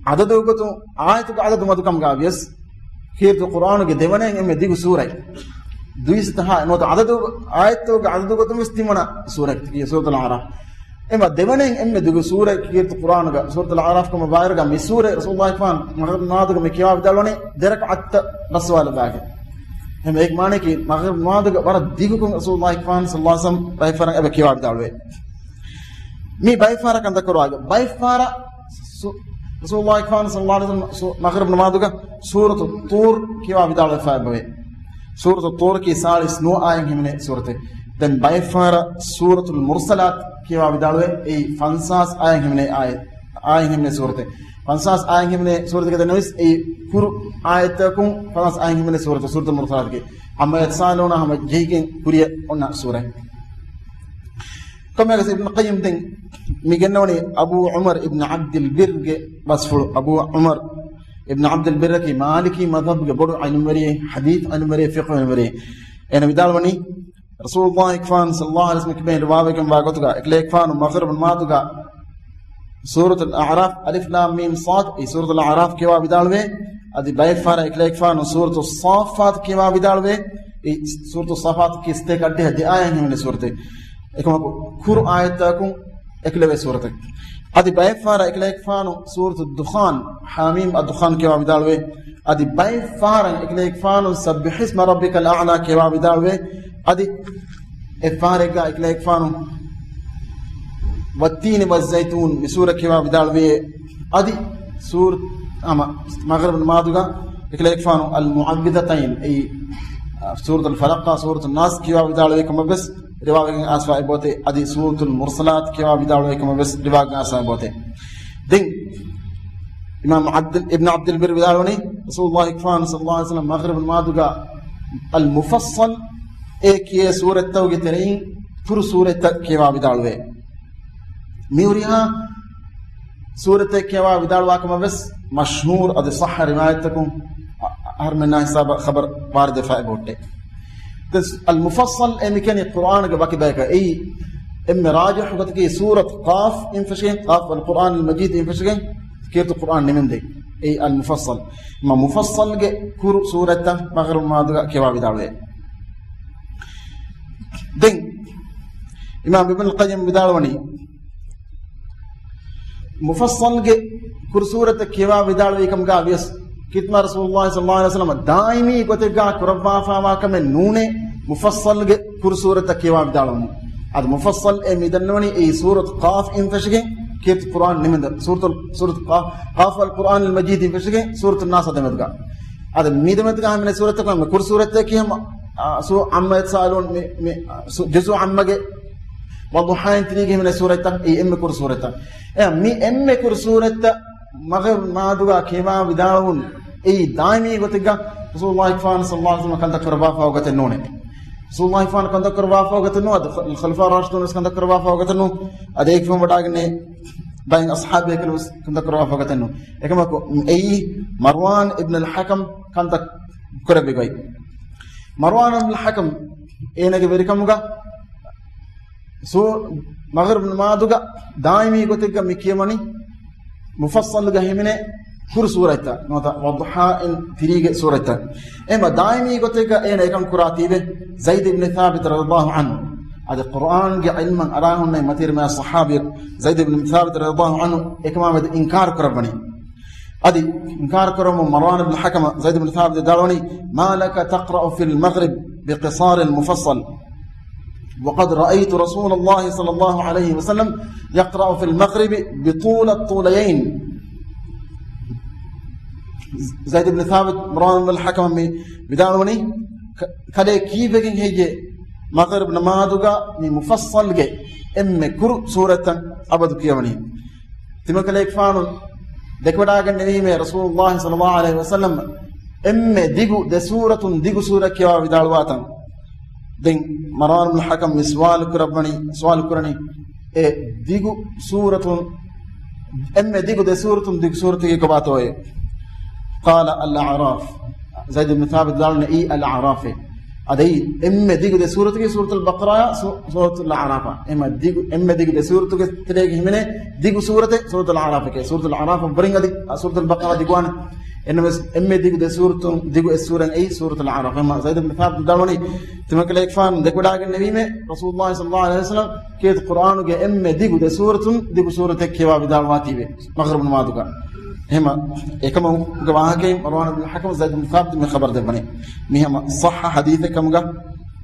ޢަދަދު ގޮތުން، އާޔަތުގެ ޢަދަދު މަދުކަމުގަ ވިޔަސް، ކީރިތި ޤުރްއާނުގެ ދެވަނައިން އެންމެ ދިގު ސޫރަތް. ދުއިސައްތަ ހަ ނުވަތަ ޢަދަދު، އާޔަތުގެ ޢަދަދު ގޮތުން ވެސް ތިންވަނަ ސޫރަތަކީ ސޫރަތުލް އަޢުރާފް. އެމަ ދެވަނައިން އެންމެ ދިގު ސޫރަތް ކީރިތި ޤުރްއާނުގަ ސޫރަތުލް އަޢުރާފް ކަމަށް ވާއިރުގަ މި ސޫރަތް ރަސޫލުﷲ ފާން މަޣްރިބް ނަމާދުގަ މި ކިޔަވާ ވިދާޅުވަނީ ދެ ރަކަޢަތަށް ބައްސަވާލައްވާގެން. އެހެން އެއީ މާނައަކީ މަޣްރިބް ނަމާދުގަ ވަރަށް ދިގުކޮށް ރަސޫލުﷲ ފާން ޞައްލަﷲ ޢަލައިހި ވަސައްލަމަ ބައެއް ފަހަރަށް އެބަ ކިޔަވާ ވިދާޅުވޭ. މި ބައެއް ފަހަރަށް ކަންތައް ކުރުވާގެން، ބައެއް ފަހަރަށް ސު-، ރަސޫލުﷲ ފާން ޞައްލަﷲ ޢަލައިހި ވަސައްލަމަ ސު-، މަޣްރިބް ނަމާދުގަ ސޫރަތު ޠޫރް ކިޔަވާ ވިދާޅުވެފަ އެބަވޭ. ސޫރަތު ޠޫރަކީ ސާޅީސް ނުވަ އާޔަތް ހިމެނޭ ސޫރަތެއް. ދެން ބައެއް ފަހަރަށް ސޫރަތުލް މުރްސަލާތް ކިޔަވާ ވިދާޅުވޭ. އެއީ ފަންސާސް އާޔަތް ހިމެނޭ އާޔަތް، އާޔަތް ހިމެނޭ ސޫރަތެއް. ފަންސާސް އާޔަތް ހިމެނޭ ސޫރަތެއްގެ ދެންވެސް އެއީ ކުރު އާޔަތަކުން ފަންސާސް އާޔަތް ހިމެނޭ ސޫރަތު، ސޫރަތުލް މުރްސަލާތްގެ. ޢައްމާ ޔަތަސާءަލޫނަ ހަމަ ޖެހިގެން ކުރިއަށް އޮންނަ ސޫރަތް. ކޮންމެއަކަސް އިބްނު ޤައްޔިމް ދެން މި ގެންނަވަނީ އަބޫ ޢުމަރު އިބްނު ޢަބްދިލް ބިއްރުގެ ބަސްފުޅު. އަބޫ ޢުމަރު އިބްނު ޢަބްދިލް ބިއްރަކީ މާލިކީ މަޛްހަބުގެ ބޮޑު ޢިލްމުވެރިއެއް، ޙަދީޘް ޢިލްމުވެރިއެއް، ފިޤުހު ޢިލްމުވެރިއެއް. އޭނަ ވިދާޅުވަނީ، ރަސޫލުﷲ ފާން ޞައްލަﷲ ޢަލައިހި ވަސައްލަމަ ކިބައިން ރިވާވެގެންވާ ގޮތުގަ، އެކަލޭގެފާނު މަޣްރިބް ނަމާދުގަ ސޫރަތުލް އަޢުރާފް، އަލިފް ލާމް މީމް ޞާދު، އެ ސޫރަތުލް އަޢުރާފް ކިޔަވާ ވިދާޅުވޭ. އަދި ބައެއް ފަހަރަށް އެކަލޭގެފާނު ސޫރަތު ޞާއްފާތު ކިޔަވާ ވިދާޅުވޭ. އެ ސޫރަތު ޞާއްފާތު ކީ ސަތޭކަ އައްޑިހަ ދެ އާޔަތް ހިމެނޭ ސޫރަތެއް. އެކަމަކު ކުރު އާޔަތަކުން އެކުލެވޭ ސޫރަތެއް. އަދި ބައެއް ފަހަރަށް އެކަލޭގެފާނު ސޫރަތު ދުޚާން، ޙާމީމް އައްދުޚާން ކިޔަވާ ވިދާޅުވޭ. އަދި ބައެއް ފަހަރަށް އެކަލޭގެފާނު ސައްބިޙް އިސްމަ ރައްބިކަލް އަޢްލާ ކިޔަވާ ވިދާޅުވޭ. އަދި އެއް ފަހަރެއްގަ އެކަލޭގެފާނު ވައްތީނި ވައްޒައިތޫން މި ސޫރަ ކިޔަވާ ވިދާޅުވޭ. އަދި ސޫރަ، ހަމަ މަޣްރިބް ނަމާދުގަ އެކަލޭގެފާނު އަލް މުޢައްވިޛަތައިން، އެއީ، އާ، ސޫރަތުލް ފަލަޤާ ސޫރަތުން ނާސް ކިޔަވާ ވިދާޅުވި ކަމަށް ވެސް ރިވާވެގެން އައިސްފަ އެބައޮތޭ. އަދި ސޫރަތުލް މުރްސަލާތް ކިޔަވާ ވިދާޅުވި ކަމަށް ވެސް ރިވާވެގެން އައިސްފަ އެބައޮތޭ. ދެން އިމާމު އަބްދުލް، އިބްނު ޢަބްދުލް ބަރް ވިދާޅުވަނީ، ރަސޫލުﷲ ފާނު ޞައްލަﷲ ޢަލައިހި ވަސައްލަމަ މަޣްރިބު ނަމާދުގަ އަލް މުފައްޞަލް އޭ ކިޔޭ ސޫރަތްތަކުގެ ތެރެއިން ކުރު ސޫރަތްތައް ކިޔަވާ ވިދާޅުވޭ. މި ހުރިހާ ސޫރަތެއް ކިޔަވާ ވިދާޅުވާ ކަމަށް ވެސް މަޝްހޫރު އަދި ޞައްޙަ ރިވާޔަތްތަކުން އަ-، އަހަރުމެންނާ ހިސާބަށް ޚަބަރު ވާރިދުވެފަ އެބަހުއްޓޭ. ދެން އަލް މުފައްޞަލް އޭ މި ކިޔަނީ ޤުރްއާނުގެ ވަކި ބަޔަކަށް. އެއީ އެންމެ ރާޖިޙު ގޮތަކީ ސޫރަތު ޤާފް އިން ފެށިގެން، ޤާފް ވަލް ޤުރްއާނިލް މަޖީދް އިން ފެށިގެން، ކީރިތި ޤުރްއާން ނިމެންދޭ. އެއީ އަލް މުފައްޞަލް. މަ މުފައްޞަލްގެ ކުރު ސޫރަތްތައް މަޣްރިބު ނަމާދުގަ ކިޔަވާ ވިދާޅުވޭ. ދެން އިމާމް އިބްނުލް ޤައްޔިމް ވިދާޅުވަނީ، މުފައްޞަލްގެ ކުރު ސޫރަތައް ކިޔަވާ ވިދާޅުވި ކަމުގަ ވިޔަސް، ކީރިތިމާ ރަސޫލުﷲ ޞައްލަﷲ ޢަލައިހި ވަސައްލަމަ ދާއިމީ ގޮތެއްގަ ކުރައްވާފާވާ ކަމެއް ނޫނޭ މުފައްޞަލްގެ ކުރު ސޫރަތައް ކިޔަވާ ވިދާޅުވުން. އަދި މުފައްޞަލް އޭ މި ދަންނަވަނީ އެއީ ސޫރަތު ޤާފް އިން ފެށިގެން، ކީރިތި ޤުރްއާން ނިމެންދަ ސޫރަތު، ސޫރަތު ޤާ-، ޤާފް ވަލް ޤުރްއާނިލް މަޖީދް އިން ފެށިގެން ސޫރަތު ނާސް ދެމެދުގަ. އަދި މި ދެމެދުގަ ހަމަ ސޫރަތަކު ހަމަ ކުރު ސޫރަތަކީ ހަމަ، އާ، ސޫ-، ޢައްމަ ޔަތަސާءަލޫން މި، މި، ސު-، ޖުޒު ޢައްމަގެ ވަޟުޙާއިން ތިރީގެ ހިމެނޭ ސޫރަތްތައް، އެއީ އެންމެ ކުރު ސޫރަތްތައް. އެ މި އެންމެ ކުރު ސޫރަތްތައް މަޣްރިބު ނަމާދުގަ ކިޔަވާ ވިދާޅުވުން އެއީ ދާއިމީ ގޮތެއްގަ ރަސޫލުﷲ ފާނު ޞައްލަﷲ ޢަލައިހި ވަސައްލަމަ ކަންތައް ކުރައްވާފަ ގޮތެއް ނޫނޭ. ރަސޫލުﷲ ފާނު ކަންތައް ކުރައްވާފަ ގޮތެއް ނޫން، އަދި ޚަ-، ޚަލަފާ ރާޝިދޫން ވެސް ކަންތައް ކުރައްވާފަ ގޮތެއް ނޫން. އަދި އެކަމަށް ވަޑައިގެންނެވި ބައެއް އަޞްޙާބުބޭކަލުން ވެސް ކަންތައް ކުރައްވާފަ ގޮތެއް ނޫން. އެކަމަކު އެއީ މަރްވާން އިބްނުލް ޙަކަމް ކަންތައް ކުރެއްވި ގޮތް. މަރްވާން އިބްނުލް ޙަކަމް އޭނާގެ ވެރިކަމުގަ ސޫ-، މަޣްރިބު ނަމާދުގަ ދާއިމީ ގޮތެއްގަ މި ކިޔަވަނީ މުފައްޞަލުގަ ހިމެނޭ ކުރު ސޫރަތްތައް ނުވަތަ ވަޟުޙާއިން ތިރީގެ ސޫރަތްތައް. އެހެންމަ ދާއިމީ ގޮތެއްގަ އޭނާ އެކަން ކުރާތީވެ ޒައިދު ބިން ސާބިތު ރަޟިޔަﷲ ޢަންހު. އަދި ޤުރްއާންގެ ޢިލްމަށް އަރާހުންނެވި މަތިވެރި މާ ޞަޙާބީ ޒައިދު ބިން ސާބިތު ރަޟިޔަﷲ ޢަންހު އެކަމާމެދު އިންކާރު ކުރައްވަނީ. އަދި އިންކާރު ކުރަމުން މަރްވާން އިބްނުލް ޙަކަމަށް ޒައިދު ބިން ސާބިތު ވިދާޅުވަނީ، "ما لك تقرأ في المغرب بقصار المفصل، وقد رأيت رسول الله صلى الله عليه وسلم يقرأ في المغرب بطول الطوليين." ޒައިދު ބިން ސާބިތު މަރްވާން އިބްނުލް ޙަކަމަށް މި ވިދާޅުވަނީ، ކަ-، ކަލޭ ކީއްވެގެން ހެއްޔޭ މަޣްރިބު ނަމާދުގަ މި މުފައްޞަލްގެ އެންމެ ކުރު ސޫރަތްތައް އަބަދު ކިޔަވަނީ؟ ތިމަންކަލޭގެފާނު ދެކެވަޑައިގެންނެވީމޭ ރަސޫލުﷲ ޞައްލަﷲ ޢަލައިހި ވަސައްލަމަ އެންމެ ދިގު ދެ ސޫރަތުން ދިގު ސޫރަތް ކިޔަވާ ވިދާޅުވާތަން. ދެން މަރްވާން އިބްނުލް ޙަކަމް މި ސުވާލު ކުރައްވަނީ، ސުވާލު ކުރަނީ، އެ ދިގު ސޫރަތުން، އެންމެ ދިގު ދެ ސޫރަތުން ދިގު ސޫރަތަކީ ކޮބާތޯއޭ؟ قال الأعراف. ޒައިދު ބިން ސާބިތު ވިދާޅުވަނީ އެއީ އަލް އަޢްރާފޭ. އަދި އެންމެ ދިގު ދެ ސޫރަތަކީ ސޫރަތުލް ބަޤަރާ، ސޫ-، ސޫރަތުލް އަޢްރާފާ. އެމަ ދިގު، އެންމެ ދިގު ދެ ސޫރަތުގެ ތެރޭގަ ހިމެނޭ ދިގު ސޫރަތެއް ސޫރަތުލް އަޢްރާފެކޭ. ސޫރަތުލް އަޢްރާފަށް ވުރެން އަދި ސޫރަތުލް ބަޤަރާ ދިގުވާނެ. އެންމެ، އެންމެ ދިގު ދެ ސޫރަތުން ދިގު އެއް ސޫރައެއް އެއީ ސޫރަތުލް އަޢްރާފް. އެމަ ޒައިދު ބިން ސާބިތު ވިދާޅުވަނީ، ތިމަންކަލޭގެފާނު ދެކެވަޑައިގެންނެވީމޭ ރަސޫލުﷲ ޞައްލަﷲ ޢަލައިހި ވަސައްލަމަ ކީރިތި ޤުރްއާނުގެ އެންމެ ދިގު ދެ ސޫރަތުން ދިގު ސޫރަތެއް ކިޔަވާ ވިދާޅުވާތީވެ މަޣްރިބު ނަމާދުގަ. އެހެމަ އެކަމުގެ ވާހަކައިން މަރްވާން އިބްނުލް ޙަކަމް ޒައިދު ބިން ސާބިތު މި ޚަބަރު ދެއްވަނީ. މި ހަމަ ޞައްޙަ ޙަދީޘެއް ކަމުގަ،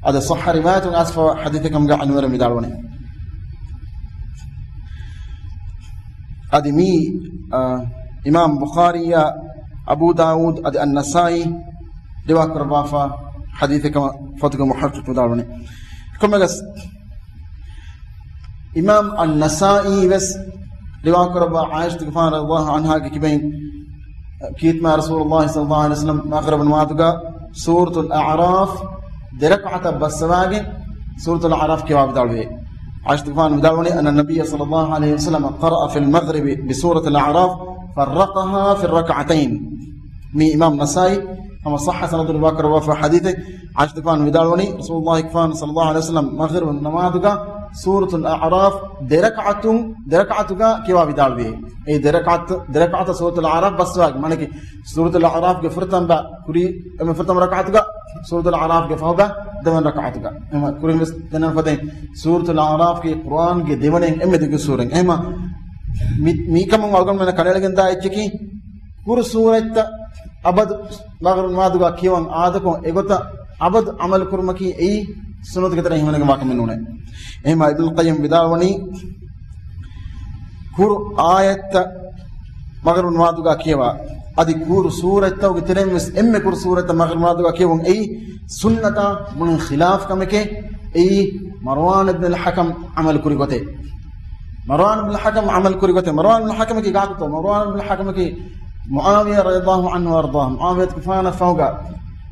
އަދި ޞައްޙަ ރިވާޔަތުން އައިސްފަ ޙަދީޘެއް ކަމުގަ އަންވަރު ވިދާޅުވަނީ. އަދި މީ، އާ، އިމާމް ބުޚާރީއާ، އަބޫ ދާވޫދު އަދި އައްނަސާއީ ރިވާ ކުރައްވާފަ ޙަދީޘެއް ކަމަށް ފޮތުގެ މުޙައްޤިޤު ވިދާޅުވަނީ. ކޮންމެވެސް އިމާމް އައްނަސާއީ ވެސް ރިވާ ކުރައްވާ ޢާއިޝަތުގެފާނު ރަޟިޔަﷲ ޢަންހާގެ ކިބައިން ކީރިތިމާ ރަސޫލުﷲ ޞައްލަﷲ ޢަލައިހި ވަސައްލަމަ މަޣްރިބު ނަމާދުގަ ސޫރަތުލް އަޢްރާފް ދެ ރަކަޢަތަށް ބައްސަވާގެން ސޫރަތުލް އަޢްރާފް ކިޔަވާ ވިދާޅުވޭ. ޢާއިޝަތުގެފާނު ވިދާޅުވަނީ، أن النبي صلى الله عليه وسلم قرأ في المغرب بسورة الأعراف فرقها في الركعتين. މީ އިމާމް ނަސާއީ ހަމަ ޞައްޙަ ސަނަދުން ރިވާ ކުރައްވާފަ ޙަދީޘެއް. ޢާއިޝަތުގެފާނު ވިދާޅުވަނީ، ރަސޫލުﷲ ގެފާނު ޞައްލަﷲ ޢަލައިހި ވަސައްލަމަ މަޣްރިބު ނަމާދުގަ ސޫރަތުލް އަޢްރާފް ދެ ރަކަޢަތުން، ދެ ރަކަޢަތުގަ ކިޔަވާ ވިދާޅުވި. އެ ދެ ރަކަޢަތު، ދެ ރަކަޢަތަށް ސޫރަތުލް އަޢްރާފް ބައްސަވާގެން، މާނައަކީ ސޫރަތުލް އަޢްރާފްގެ ފުރަތަމަ ކުރީ، އެންމެ ފުރަތަމަ ރަކަޢަތުގަ، ސޫރަތުލް އަޢްރާފްގެ ފަހުގަ ދެވަނަ ރަކަޢަތުގަ. އެހެމަ ކުރިން ވެސް ދެންނެވި ފަދައިން، ސޫރަތުލް އަޢްރާފްގެ ޤުރްއާންގެ ދެވަނައިން އެންމެ ދިގު ސޫރަތް. އެހެމަ މި، މިކަމުން އަޅުގަނޑުމެންނަށް ކަނޑައެޅިގެންދާ އެއްޗަކީ، ކުރު ސޫރަތްތައް އަބަދު މަޣްރިބު ނަމާދުގަ ކިޔަވަން އާދަކޮށް، އެގޮތަށް އަބަދު ޢަމަލު ކުރުމަކީ އެއީ ސުންނަތުގެ ތެރެއިން ހިމެނިގެންވާ ކަމެއް ނޫނޭ. އެހެމަ އިބްނުލް ޤައްޔިމް ވިދާޅުވަނީ، ކުރު އާޔަތްތައް މަޣްރިބު ނަމާދުގަ ކިޔަވާ، އަދި ކުރު ސޫރަތްތަކުގެ ތެރެއިން ވެސް އެންމެ ކުރު ސޫރަތްތައް މަޣްރިބު ނަމާދުގަ ކިޔެވުން އެއީ ސުންނަތާ މުޅިން ޚިލާފް ކަމެކޭ. އެއީ މަރުވާން އިބްނުލް ޙަކަމް ޢަމަލު ކުރި ގޮތޭ. މަރުވާން އިބްނުލް ޙަކަމް ޢަމަލު ކުރި ގޮތޭ. މަރުވާން އިބްނުލް ޙަކަމަކީ ކާކުތޯ؟ މަރުވާން އިބްނުލް ޙަކަމަކީ މުޢާވިޔާ ރަޟިޔަﷲ ޢަންހު ވަރަޟާ. މުޢާވިޔާގެފާނަށް ފަހުގަ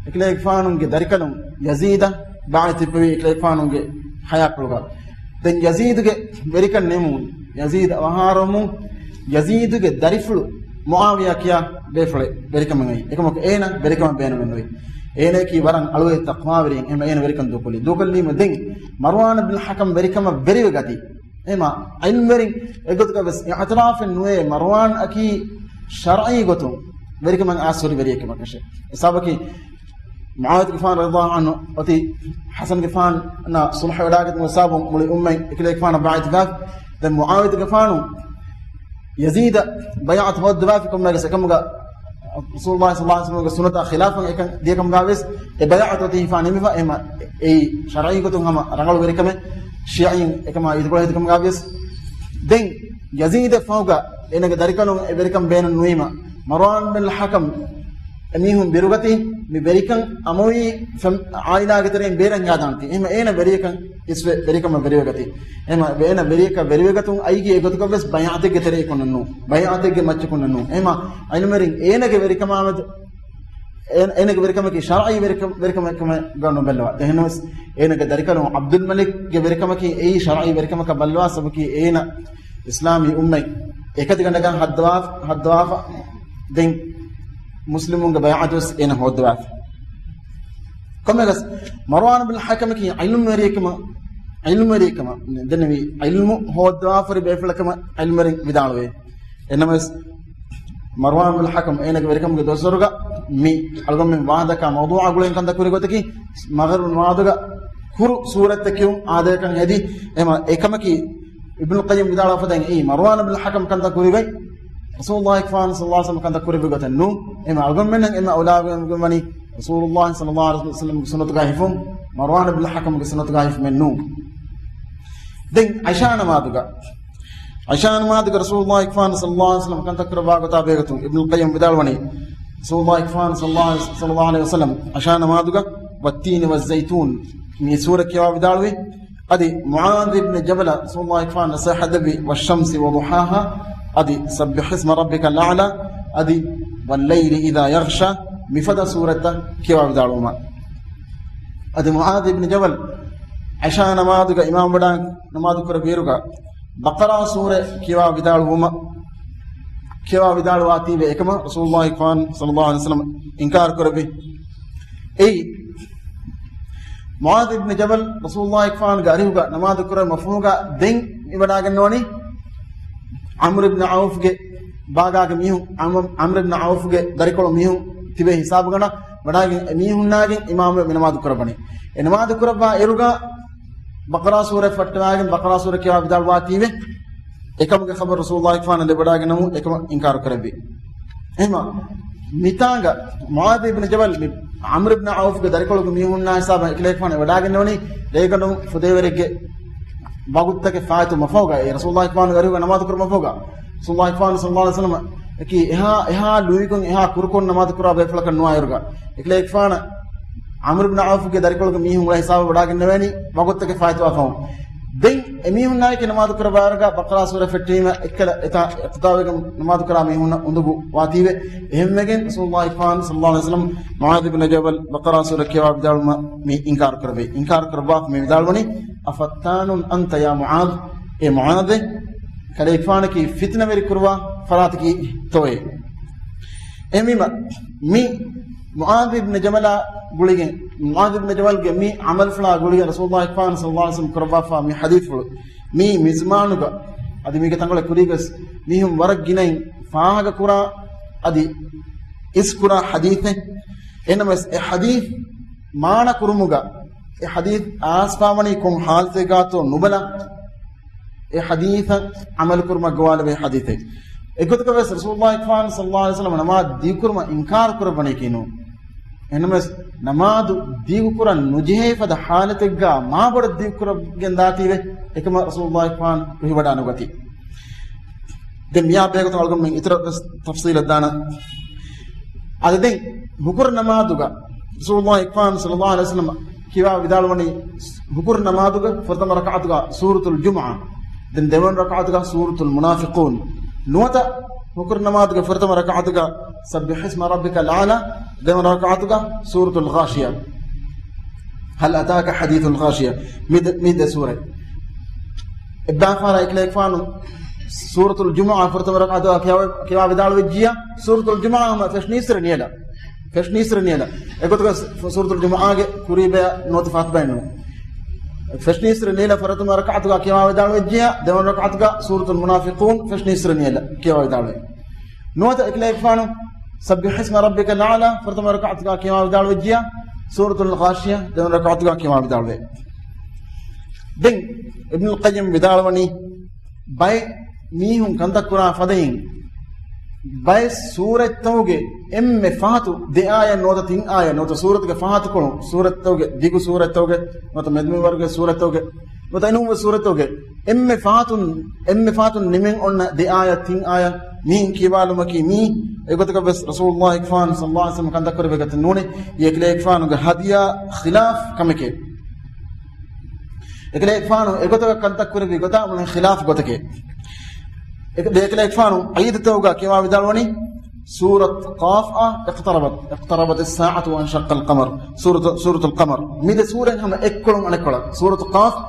އެކަލޭގެފާނުގެ ދަރިކަލުން ޔަޒީދަށް ބައިޢަތު ހިއްޕެވި އެކަލޭގެފާނުގެ ޙަޔާތްޕުޅުގަ. ދެން ޔަޒީދުގެ ވެރިކަން ނިމުން، ޔަޒީދު އަވަހާރަވުމުން، ޔަޒީދުގެ ދަރިފުޅު މުޢާވިޔާ ކިޔާ ބޭފުޅެއް ވެރިކަމަށް އައީ. އެކަމަކު އޭނަ ވެރިކަމަށް ބޭނުމެއް ނުވި. އޭނައަކީ ވަރަށް އަޅުވެ ތަޤްވާވެރިއެއް. އެހެމަ އޭނަ ވެރިކަން ދޫކޮށްލި. ދޫކޮށްލީމަ ދެން މަރުވާން އިބްނުލް ޙަކަމް ވެރިކަމަށް ވެރިވެ ގަތީ. އެހެމަ ޢިލްމުވެރިން އެގޮތުގަ ވެސް އިޢުތިރާފެއް ނުވޭ މަރުވާން އަކީ ޝަރްޢީ ގޮތުން ވެރިކަމަށް އާސްވެރި ވެރިއެއް ކަމަކަށެ. އެ ސަބަބަކީ މުޢާވިޔާގެފާނު ރަޟިޔަﷲ ޢަންހު އޮތީ ޙަސަންގެފާނާ ޞުލްޙަ ވެޑާގަތުމުގެ ސަބަބުން މުޅި އުއްމަތް އެކަލޭގެފާނަށް ބައިޢަތު ވާފަ. ދެން މުޢާވިޔާގެފާނު ޔަޒީދަށް ބައިޢަތު ހޯއްދަވާފި ކޮންމެއަކަސް އެކަމުގަ ރަސޫލުﷲ ޞައްލަﷲ ޢަލައިހި ވަސައްލަމްގެ ސުންނަތާ ޚިލާފަށް އެކަން ދިޔަކަމުގަ ވެސް އެ ބައިޢަތު އޮތީ ހިފާ ނިމިފަ. އެހެމަ އެއީ ޝަރްޢީ ގޮތުން ހަމަ ރަނގަޅު ވެރިކަމެއް. ޝިޔަޢީން އެކަމާ އިދިކޮޅަށް ހެދިކަމުގަ ވެސް ދެން ޔަޒީދަށް ފަހުގަ އޭނަގެ ދަރިކަލުން އެ ވެރިކަން ބޭނުން ނުވީމަ، މަރުވާން ބިން ޙަކަމް އެމީހުން ބިރުގަތީ، މި ވެރިކަން އަމަވީ ފެން-، ޢާއިލާގެ ތެރެއިން ބޭރަށް ހިނގާދާނެތީ. އެހެމަ އޭނަ ވެރިކަން އިސްވެ ވެރިކަމަށް ވެރިވެގަތީ. އެހެމަ އޭނަ ވެރިޔަކަށް ވެރިވެގަތުން އައިގެ އެގޮތަކަށް ވެސް ބައިޢަތެއްގެ ތެރެއަކުންނެއް ނޫން. ބައިޢަތެއްގެ މައްޗަކުންނެއް ނޫން. އެހެމަ ޢިލްމުވެރިން އޭނަގެ ވެރިކަމާމެދު އޭ-، އޭނަގެ ވެރިކަމަކީ ޝަރްޢީ ވެރިކަ-، ވެރިކަމެއް ކަމަށް ނުބައްލަވާ. އެހެންވެސް އޭނަގެ ދަރިކަލުން ޢަބްދުލް މަލިކްގެ ވެރިކަމަކީ އެއީ ޝަރްޢީ ވެރިކަމަކަށް ބައްލަވާ، ސަބަބަކީ އޭނަ އިސްލާމީ އުއްމަތް އެކަތިގަނޑަކަށް ހައްދަވާ-، ހައްދަވާފަ. ދެން މުސްލިމުންގެ ބައިޢަތުވެސް އޭނަ ހޯއްދަވާފަ. ކޮންމެއަކަސް މަރުވާން ބިން ޙަކަމަކީ ޢިލްމުވެރިއެއް ކަމަށް، ޢިލްމުވެރިއެއް ކަމަށް ދެންނެވި، ޢިލްމު ހޯއްދަވާފައި ބޭފުޅެއް ކަމަށް ޢިލްމުވެރިން ވިދާޅުވޭ. އެހެންނަމަވެސް، މަރުވާން ބިން ޙަކަމް އޭނަގެ ވެރިކަމުގެ ދޮށުވަރުގަ މި އަޅުގަނޑުމެން ވާހަކަ މައުޟޫޢާ ގުޅެން ކަންތައް ކުރި ގޮތަކީ، މަޣްރިބު ނަމާދުގަ ކުރު ސޫރަތްތައް ކިޔުން އާދަޔަކަށް ހެދި، އެމަ އެކަމަކީ އިބްނު ޤައްޔިމް ވިދާޅުވާފަ ދެން އެއީ މަރުވާން ބިން ޙަކަމް ކަންތައް ކުރި ގޮތް، ރަސޫލުﷲ ފާން ޞައްލަﷲ ޢަލައިހި ވަސައްލަމް ކަންތައް ކުރެއްވި ގޮތެއް ނޫން. އެމަ އަޅުގަނޑުމެންނަށް އެމަ އައުލާވެގެން ވަނީ ރަސޫލުﷲ ޞައްލަﷲ ޢަލައިހި ވަސައްލަމްގެ ސުންނަތުގައި ހިފުން، މަރުވާން ބިން ޙަކަމްގެ ސުންނަތުގައި ހިފުމެއް ނޫން. ދެން ޢިޝާ ނަމާދުގަ، ޢިޝާ ނަމާދުގަ ރަސޫލުﷲ ފާން ޞައްލަﷲ ޢަލައިހި ވަސައްލަމް ކަންތައް ކުރައްވާ ގޮތާ ބެހޭގޮތުން އިބްނުލް ޤައްޔިމް ވިދާޅުވަނީ، ރަސޫލުﷲ ފާން ޞައްލަﷲ ޢަލައިހި ވަސައްލަމް ޢިޝާ ނަމާދުގަ "وَالتِّينِ وَالزَّيْتُونِ" މި ސޫރަ ކިޔަވާ ވިދާޅުވި. އަދި މުޢާޛު އިބްނު ޖަބަލަށް ރަސޫލުﷲ ފާން ނަޞޭޙަތް ދެއްވި "وَالشَّمْسِ وَضُحَاهَا" އަދި "سَبِّحِ اسْمَ رَبِّكَ الْأَعْلَى" އަދި "وَاللَّيْلِ إِذَا يَغْشَى" މިފަދަ ސޫރަތްތައް ކިޔަވާ ވިދާޅުވުމަށް. އަދި މުޢާޛު އިބްނު ޖަބަލް ޢިޝާ ނަމާދުގަ އިމާމް ވެޑާ ނަމާދު ކުރެއްވިއިރުގަ ބަޤަރާ ސޫރަ ކިޔަވާ ވިދާޅުވުމަށް، ކިޔަވާ ވިދާޅުވާތީވެ އެކަމަށް ރަސޫލުﷲ ފާން ޞައްލަﷲ ޢަލައިހި ވަސައްލަމް އިންކާރު ކުރެއްވި. އެއީ، މުޢާޛު އިބްނު ޖަބަލް ރަސޫލުﷲ ފާންގެ އަރިހުގަ ނަމާދު ކުރެއްވި މަފްހޫމުގަ ދެން މިވަޑާގަންނަވަނީ ޢަމްރު އިބްނު ޢައުފްގެ ބާގާގެ މީހުން، ޢަމް-، ޢަމްރު އިބްނު ޢައުފްގެ ދަރިކޮޅު މީހުން ތިބޭ ހިސާބުގަނޑަށް ވަޑާގެން އެ މީހުންނާގެން އިމާމުވެ މި ނަމާދު ކުރައްވަނީ. އެ ނަމާދު ކުރައްވާ އިރުގަ ބަޤަރާ ސޫރަ ފައްޓަވާގެން ބަޤަރާ ސޫރަ ކިޔަވާ ވިދާޅުވާތީވެ އެކަމުގެ ޚަބަރު ރަސޫލުﷲ ފާނަށް ލިބިވަޑާގެންނަމު އެކަމަށް އިންކާރު ކުރެއްވި. އެހެމަ މިތާނގަ މުޢާޛު އިބްނު ޖަބަލް މި ޢަމްރު އިބްނު ޢައުފްގެ ދަރިކޮޅުގެ މީހުންނާ ހިސާބަށް އެކަލޭގެފާނު ވަޑާގެންނެވަނީ ރޭގަނޑު ފުދޭވަރެއްގެ ވަގުތުތަކެއް ފާއިތު މަފަހުގަ، އެ ރަސޫލުﷲ ފާނުގެ އަރިހުގަ ނަމާދު ކުރު މަފަހުގަ، ރަސޫލުﷲ ފާނު ޞައްލަﷲ ޢަލައިހި ވަސައްލަމަ އެކީ އެހާ، އެހާ ލުއިގޮން އެހާ ކުރުކޮށް ނަމާދު ކުރާ ބޭފުޅަކަށް ނުވާއިރުގަ، އެކަލޭގެފާނަށް ޢަމްރު އިބްނު ޢައުފްގެ ދަރިކޮޅުގެ މީހުން އުޅޭ ހިސާބަށް ވަޑާގެންނެވޭނީ ވަގުތުތަކެއް ފާއިތުވާފަހު. ދެން އެމީހުންނާއެކީ ނަމާދު ކުރައްވާއިރުގަ ބަޤަރާ ސޫރަ ފެއްޓީމަ އެއްކަލަ އެތާ އިޤްތިދާވެގެން ނަމާދު ކުރާ މީހުންނަށް އުނދަގޫ ވާތީވެ. އެހެންވެގެން ރަސޫލުﷲ ފާން ޞައްލަﷲ ޢަލައިހި ވަސައްލަމަ މުޢާޛު އިބްނު ޖަބަލް ބަޤަރާ ސޫރަ ކިޔަވާ ވިދާޅުވުމަށް މި އިންކާރު ކުރެއްވި. އިންކާރު ކުރައްވާފަ މި ވިދާޅުވަނީ، "أَفَتَّانٌ أَنْتَ يَا مُعَاذُ؟" އޭ މުޢާޛޭ، ކަލޭގެފާނަކީ ފިތުނަވެރި ކުރުވާ ފަރާތަކީ ތޯއޭ؟ އެހެންވީމަ، މި މުޢާޛު އިބްނު ޖަބަލާ ގުޅިގެން، މުޢާޛު އިބްނު ޖަބަލްގެ މި ޢަމަލުފުޅާ ގުޅިގެން ރަސޫލުﷲ ފާން ޞައްލަﷲ ޢަލައިހި ވަސައްލަމަ ކުރައްވާފާ މި ޙަދީޘްފުޅު، މި މިޒްމާނުގަ އަދި މީގެ ތަންކޮޅެއް ކުރީގަސް މީހުން ވަރަށް ގިނައިން ފާހަގަކުރާ އަދި އިސްކުރާ ޙަދީޘެއް. އެހެންނަމަވެސް އެ ޙަދީޘް މާނަ ކުރުމުގަ އެ ޙަދީޘް އައިސްފާވަނީ ކޮން ޙާލަތެއްގާތޯ ނުބަލާ، އެ ޙަދީޘަށް ޢަމަލު ކުރުމަށް ގޮވާލެވޭ ޙަދީޘެއް. އެގޮތަކަށް ވެސް ރަސޫލުﷲ ފާން ޞައްލަﷲ ޢަލައިހި ވަސައްލަމަ ނަމާދު ދިގުކުރުމަށް އިންކާރު ކުރައްވަނީކީ ނޫން. އެހެންނަމަވެސް ނަމާދު ދިގުކުރަން ނުޖެހޭ ފަދަ ޙާލަތެއްގާ މާބޮޑަށް ދިގުކުރައްވަގެން ދާތީވެ އެކަމަށް ރަސޫލުﷲ ފާން ރުހިވަޑާ ނުގަތީ. ދެން މިއާ ބެހޭގޮތުން އަޅުގަނޑުމެން އިތުރަށް ވެސް ތަފްޞީލަށް ދާނަން. އަދި ދެން ހުކުރު ނަމާދުގަ ރަސޫލުﷲ އިކްފާނު ޞައްލަﷲ ޢަލައިހި ވަސައްލަމަ ކިޔަވާ ވިދާޅުވަނީ، ހުކުރު ނަމާދުގަ ފުރަތަމަ ރަކަޢަތުގަ ސޫރަތުލް ޖުމުޢާ، ދެން ދެވަނަ ރަކަޢަތުގަ ސޫރަތުލް މުނާފިޤޫން. ނުވަތަ ހުކުރު ނަމާދުގެ ފުރަތަމަ ރަކަޢަތުގަ سبح اسم ربك الأعلى، ދެވަނަ ރަކަޢަތުގަ ސޫރަތުލް ޣާޝިޔާ، هل أتاك حديث الغاشية، މި ދެ، މި ދެ ސޫރަތް. އެއްބާފާރަށް އެކަލޭގެފާނު ސޫރަތުލް ޖުމުޢާ ފުރަތަމަ ރަކަޢަތުގަ ކިޔަވަ، ކިޔަވާ ވިދާޅުވެއްޖިއްޔާ، ސޫރަތުލް ޖުމުޢާ ހަމަ ފެށުނީއްސުރެ ނިޔަލަށް. ފެށުނީއްސުރެ ނިޔަލަށް. އެގޮތުގަ ސޫ، ސޫރަތުލް ޖުމުޢާގެ ކުރީ ބަޔަށް ނުވަތަ ފަހަތު ބަޔަށް ނޫން. ފެށުނީއްސުރެ ނިޔަލަށް ފުރަތަމަ ރަކަޢަތުގަ ކިޔަވާ ވިދާޅުވެއްޖިއްޔާ، ދެވަނަ ރަކަޢަތުގަ ސޫރަތުލް މުނާފިޤޫން ފެށުނީއްސުރެ ނިޔަލަށް ކިޔަވާ ވިދާޅުވޭ. ނުވަތަ އެކަލޭގެފާނު سبح اسم ربك الأعلى ފުރަތަމަ ރަކަޢަތުގަ ކިޔަވާ ވިދާޅުވެއްޖިއްޔާ، ސޫރަތުލް ޣާޝިޔާ ދެވަނަ ރަކަޢަތުގަ ކިޔަވާ ވިދާޅުވޭ. ދެން އިބްނުލް ޤައްޔިމް ވިދާޅުވަނީ، ބައެއް މީހުން ކަންތައް ކުރާ ފަދައިން، ބައެއް ސޫރަތްތަކުގެ އެންމެ ފަހަތު ދެ އާޔަތް ނުވަތަ ތިން އާޔަތް ނުވަތަ ސޫރަތުގެ ފަހަތުކޮޅު، ސޫރަތްތަކުގެ ދިގު ސޫރަތްތަކުގެ ނުވަތަ މެދުމިންވަރުގެ ސޫރަތްތަކުގެ ނުވަތަ އެނޫންވެ ސޫރަތްތަކުގެ އެންމެ ފަހަތުން، އެންމެ ފަހަތުން ނިމެން އޮންނަ ދެ އާޔަތް ތިން އާޔަތް މިހެން ކިޔަވާލުމަކީ މީ އެގޮތަކަށް ވެސް ރަސޫލުﷲ އިކްފާން ޞައްލަﷲ ޢަލައިހި ވަސައްލަމަ ކަންތައް ކުރެއްވި ގޮތެއް ނޫނޭ. އެކަލޭގެފާނުގެ ހަދިޔާ ޚިލާފް ކަމެކޭ. އެކަލޭގެފާނު އެގޮތަކަށް ކަންތައް ކުރެއްވި ގޮތާ މުޅި ޚިލާފް ގޮތެކޭ. އެކަލޭގެފާނު ޢީދުތަކުގަ ކިޔަވާ ވިދާޅުވަނީ، ސޫރަތު ޤާފްއާ، اقتربت، اقتربت الساعة وانشق القمر، ސޫރަތު، ސޫރަތުލް ޤަމަރު. މި ދެ ސޫރަތް ހަމަ އެއްކޮޅުން އަނެއްކޮޅަށް. ސޫރަތު ޤާފް،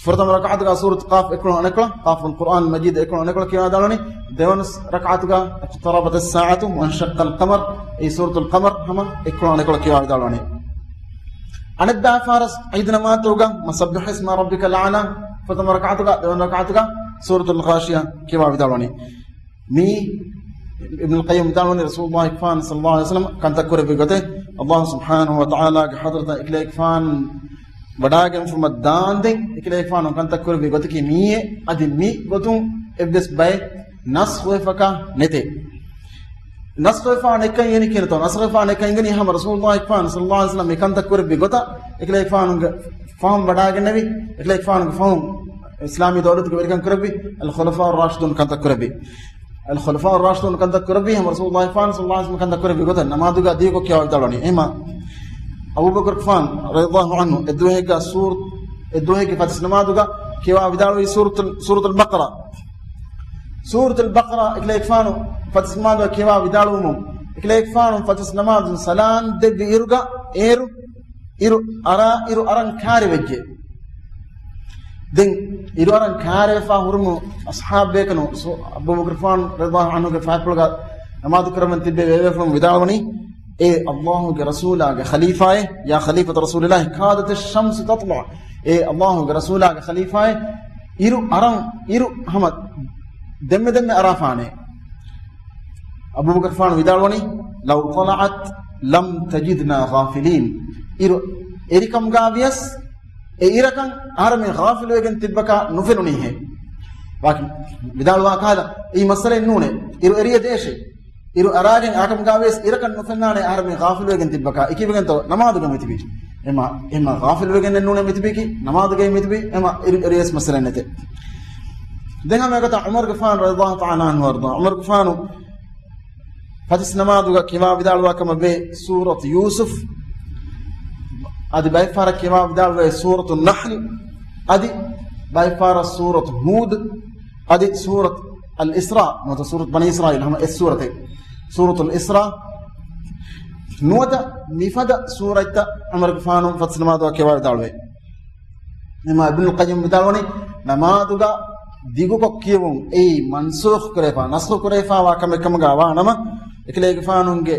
ފުރަތަމަ ރަކަޢަތުގަ ސޫރަތު ޤާފް އެއްކޮޅުން އަނެއްކޮޅަށް، قاف والقرآن المجيد އެއްކޮޅުން އަނެއްކޮޅަށް ކިޔަވާ ވިދާޅުވަނީ، ދެވަނަ ރަކަޢަތުގަ اقتربت الساعة وانشق القمر، އެއީ ސޫރަތުލް ޤަމަރު ހަމަ އެއްކޮޅުން އަނެއްކޮޅަށް ކިޔަވާ ވިދާޅުވަނީ. އަނެއްބާފާރަސް ޢީދު ނަމާދުގަ، سبح اسم ربك الأعلى، ފުރަތަމަ ރަކަޢަތުގަ، ދެވަނަ ރަކަޢަތުގަ ސޫރަތުލް ޣާޝިޔާ ކިޔަވާ ވިދާޅުވަނީ. މީ އިބްނުލް ޤައްޔިމް ވިދާޅުވަނީ، ރަސޫލުﷲ އިކްފާން ޞައްލަﷲ ޢަލައިހި ވަސައްލަމަ ކަންތައް ކުރެއްވި ގޮތެއް، ﷲ ސުބްޙާނަހޫ ވަތަޢާލާގެ ޙަޟްރަތަށް އެކަލޭގެފާނު ވަޑާގެންފުމަށް ދާންދެން، އެކަލޭގެފާނު ކަންތައް ކުރެއްވި ގޮތަކީ މީއޭ. އަދި މި ގޮތުން އެއްވެސް ބައެއް ނަސްޚުވެފަކާ ނެތޭ. ނަސްޚުވެފާ ނެތްކަން އިނގެނީ ކިހިނެއްތޯ؟ ނަސްޚުވެފާ ނެތްކަން އިނގެނީ ހަމަ ރަސޫލުﷲ އިކްފާން ޞައްލަﷲ ޢަލައިހި ވަސައްލަމަ މި ކަންތައް ކުރެއްވި ގޮތަށް އެކަލޭގެފާނުގެ ފަހުން ވަޑާގެންނެވި، އެކަލޭގެފާނުގެ ފަހުން އިސްލާމީ ދައުލަތުގެ ވެރިކަން ކުރެއްވި، އަލް ޚުލަފާ ރާޝިދޫން ކަންތައް ކުރެއްވި. އަލް ޚުލަފާ ރާޝިދޫން ކަންތައް ކުރެއްވީ ހަމަ ރަސޫލުﷲ އިކްފާން ޞައްލަﷲ ޢަލައިހި ވަސައްލަމަ ކަންތައް ކުރެއްވި ގޮތަށް ނަމާދުގަ ދިގުކޮށް ކިޔަވާ ވިދާޅުވަނީ. އެހެމަ އަބޫބަކުރު އިކްފާން ރަޟިޔަﷲ ޢަންހު އެއްދުވަހެއްގަ ސޫރަ، އެއްދުވަހެއްގެ ފަތިސް ނަމާދުގަ ކިޔަވާ ވިދާޅުވީ ސޫރަތުލް، ސޫރަތުލް ބަޤަރާ. ސޫރަތުލް ބަޤަރާ އެކަލޭގެފާނު ފަތިސް ނަމާދުގަ ކިޔަވާ ވިދާޅުވުމުން، އެކަލޭގެފާނު ފަތިސް ނަމާދު ސަލާން ދެއްވި އިރުގަ އޭރު އިރު އަރާ، އިރު އަރަން ކާރިވެއްޖެ. ދެން އިރު އަރަން ކާރިވެފާ ހުރުމުން އަޞްޙާބު ބޭކަލުން ސު، އަބޫބަކުރު އިކްފާން ރަޟިޔަﷲ ޢަންހުގެ ފަހަތްޕުޅުގަ ނަމާދު ކުރަމުން ތިއްބެވި ބޭބޭފުޅުން ވިދާޅުވަނީ، އޭ ﷲ ގެ ރަސޫލާގެ ޚަލީފާއޭ، يا خليفة رسول الله، كادت الشمس تطلع، އޭ ﷲ ގެ ރަސޫލާގެ ޚަލީފާއޭ، އިރު އަރަން، އިރު ހަމަ ދެންމެ ދެންމެ އަރާފާނޭ. އަބޫބަކުރު އިކްފާނު ވިދާޅުވަނީ، لو طلعت لم تجدنا غافلين، އިރު އެރިކަމުގަ ވިޔަސް އެ އިރަކަށް އަހަރެމެން ޣާފިލުވެގެން ތިއްބަކާ ނުފެނުނީހޭ. ވާކި ވިދާޅުވާ ކަހަލަ އެއީ މައްސަލައެއް ނޫނޭ. އިރު އެރިޔަ ދޭށޭ. އިރު އަރާގެން އާކަމުގަ ވިޔަސް އިރަކަށް ނުފެންނާނެ އަހަރެމެން ޣާފިލުވެގެން ތިއްބަކާ. އެކީވެގެންތޯ ނަމާދުގަ މިތިބީ. އެމަ، އެމަ ޣާފިލުވެގެން ނޫނޭ މިތިބީކީ، ނަމާދުގައި މިތިބީ. އެމަ އިރު އެރިޔަސް މައްސަލައެއް ނެތޭ. ދެން ހަމަ އެގޮތަށް ޢުމަރު އިކްފާން ރަޟިޔަﷲ ތަޢާލާ ޢަންހު ވަރަޟާ. ޢުމަރު އިކްފާނު ފަތިސް ނަމާދުގަ ކިޔަވާ ވިދާޅުވާ ކަމަށް ވޭ ސޫރަތު ޔޫސުފް، އަދި ބައެއް ފަހަރަށް ކިޔަވާ ވިދާޅުވޭ ސޫރަތު ނަޙްލު، އަދި ބައެއް ފަހަރަށް ސޫރަތު ހޫދު، އަދި ސޫރަތު އަލް އިސްރާ، ނުވަތަ ސޫރަތު ބަނީ އިސްރާއީލް، ހަމަ އެއް ސޫރަތެއް. ސޫރަތުލް އިސްރާ ނުވަތަ މިފަދަ ސޫރަތްތައް ޢުމަރުގެފާނު ފަތިސް ނަމާދުގަ ކިޔަވާ ވިދާޅުވޭ. އެމާ އިބްނުލް ޤައްޔިމް ވިދާޅުވަނީ، ނަމާދުގަ ދިގުކޮށް ކިޔެވުން އެއީ މަންސޫޚް ކުރެފާ، ނަސްޚު ކުރެފާވާ ކަމެއް ކަމުގަ ވާ ނަމަ، އެކަލޭގެފާނުންގެ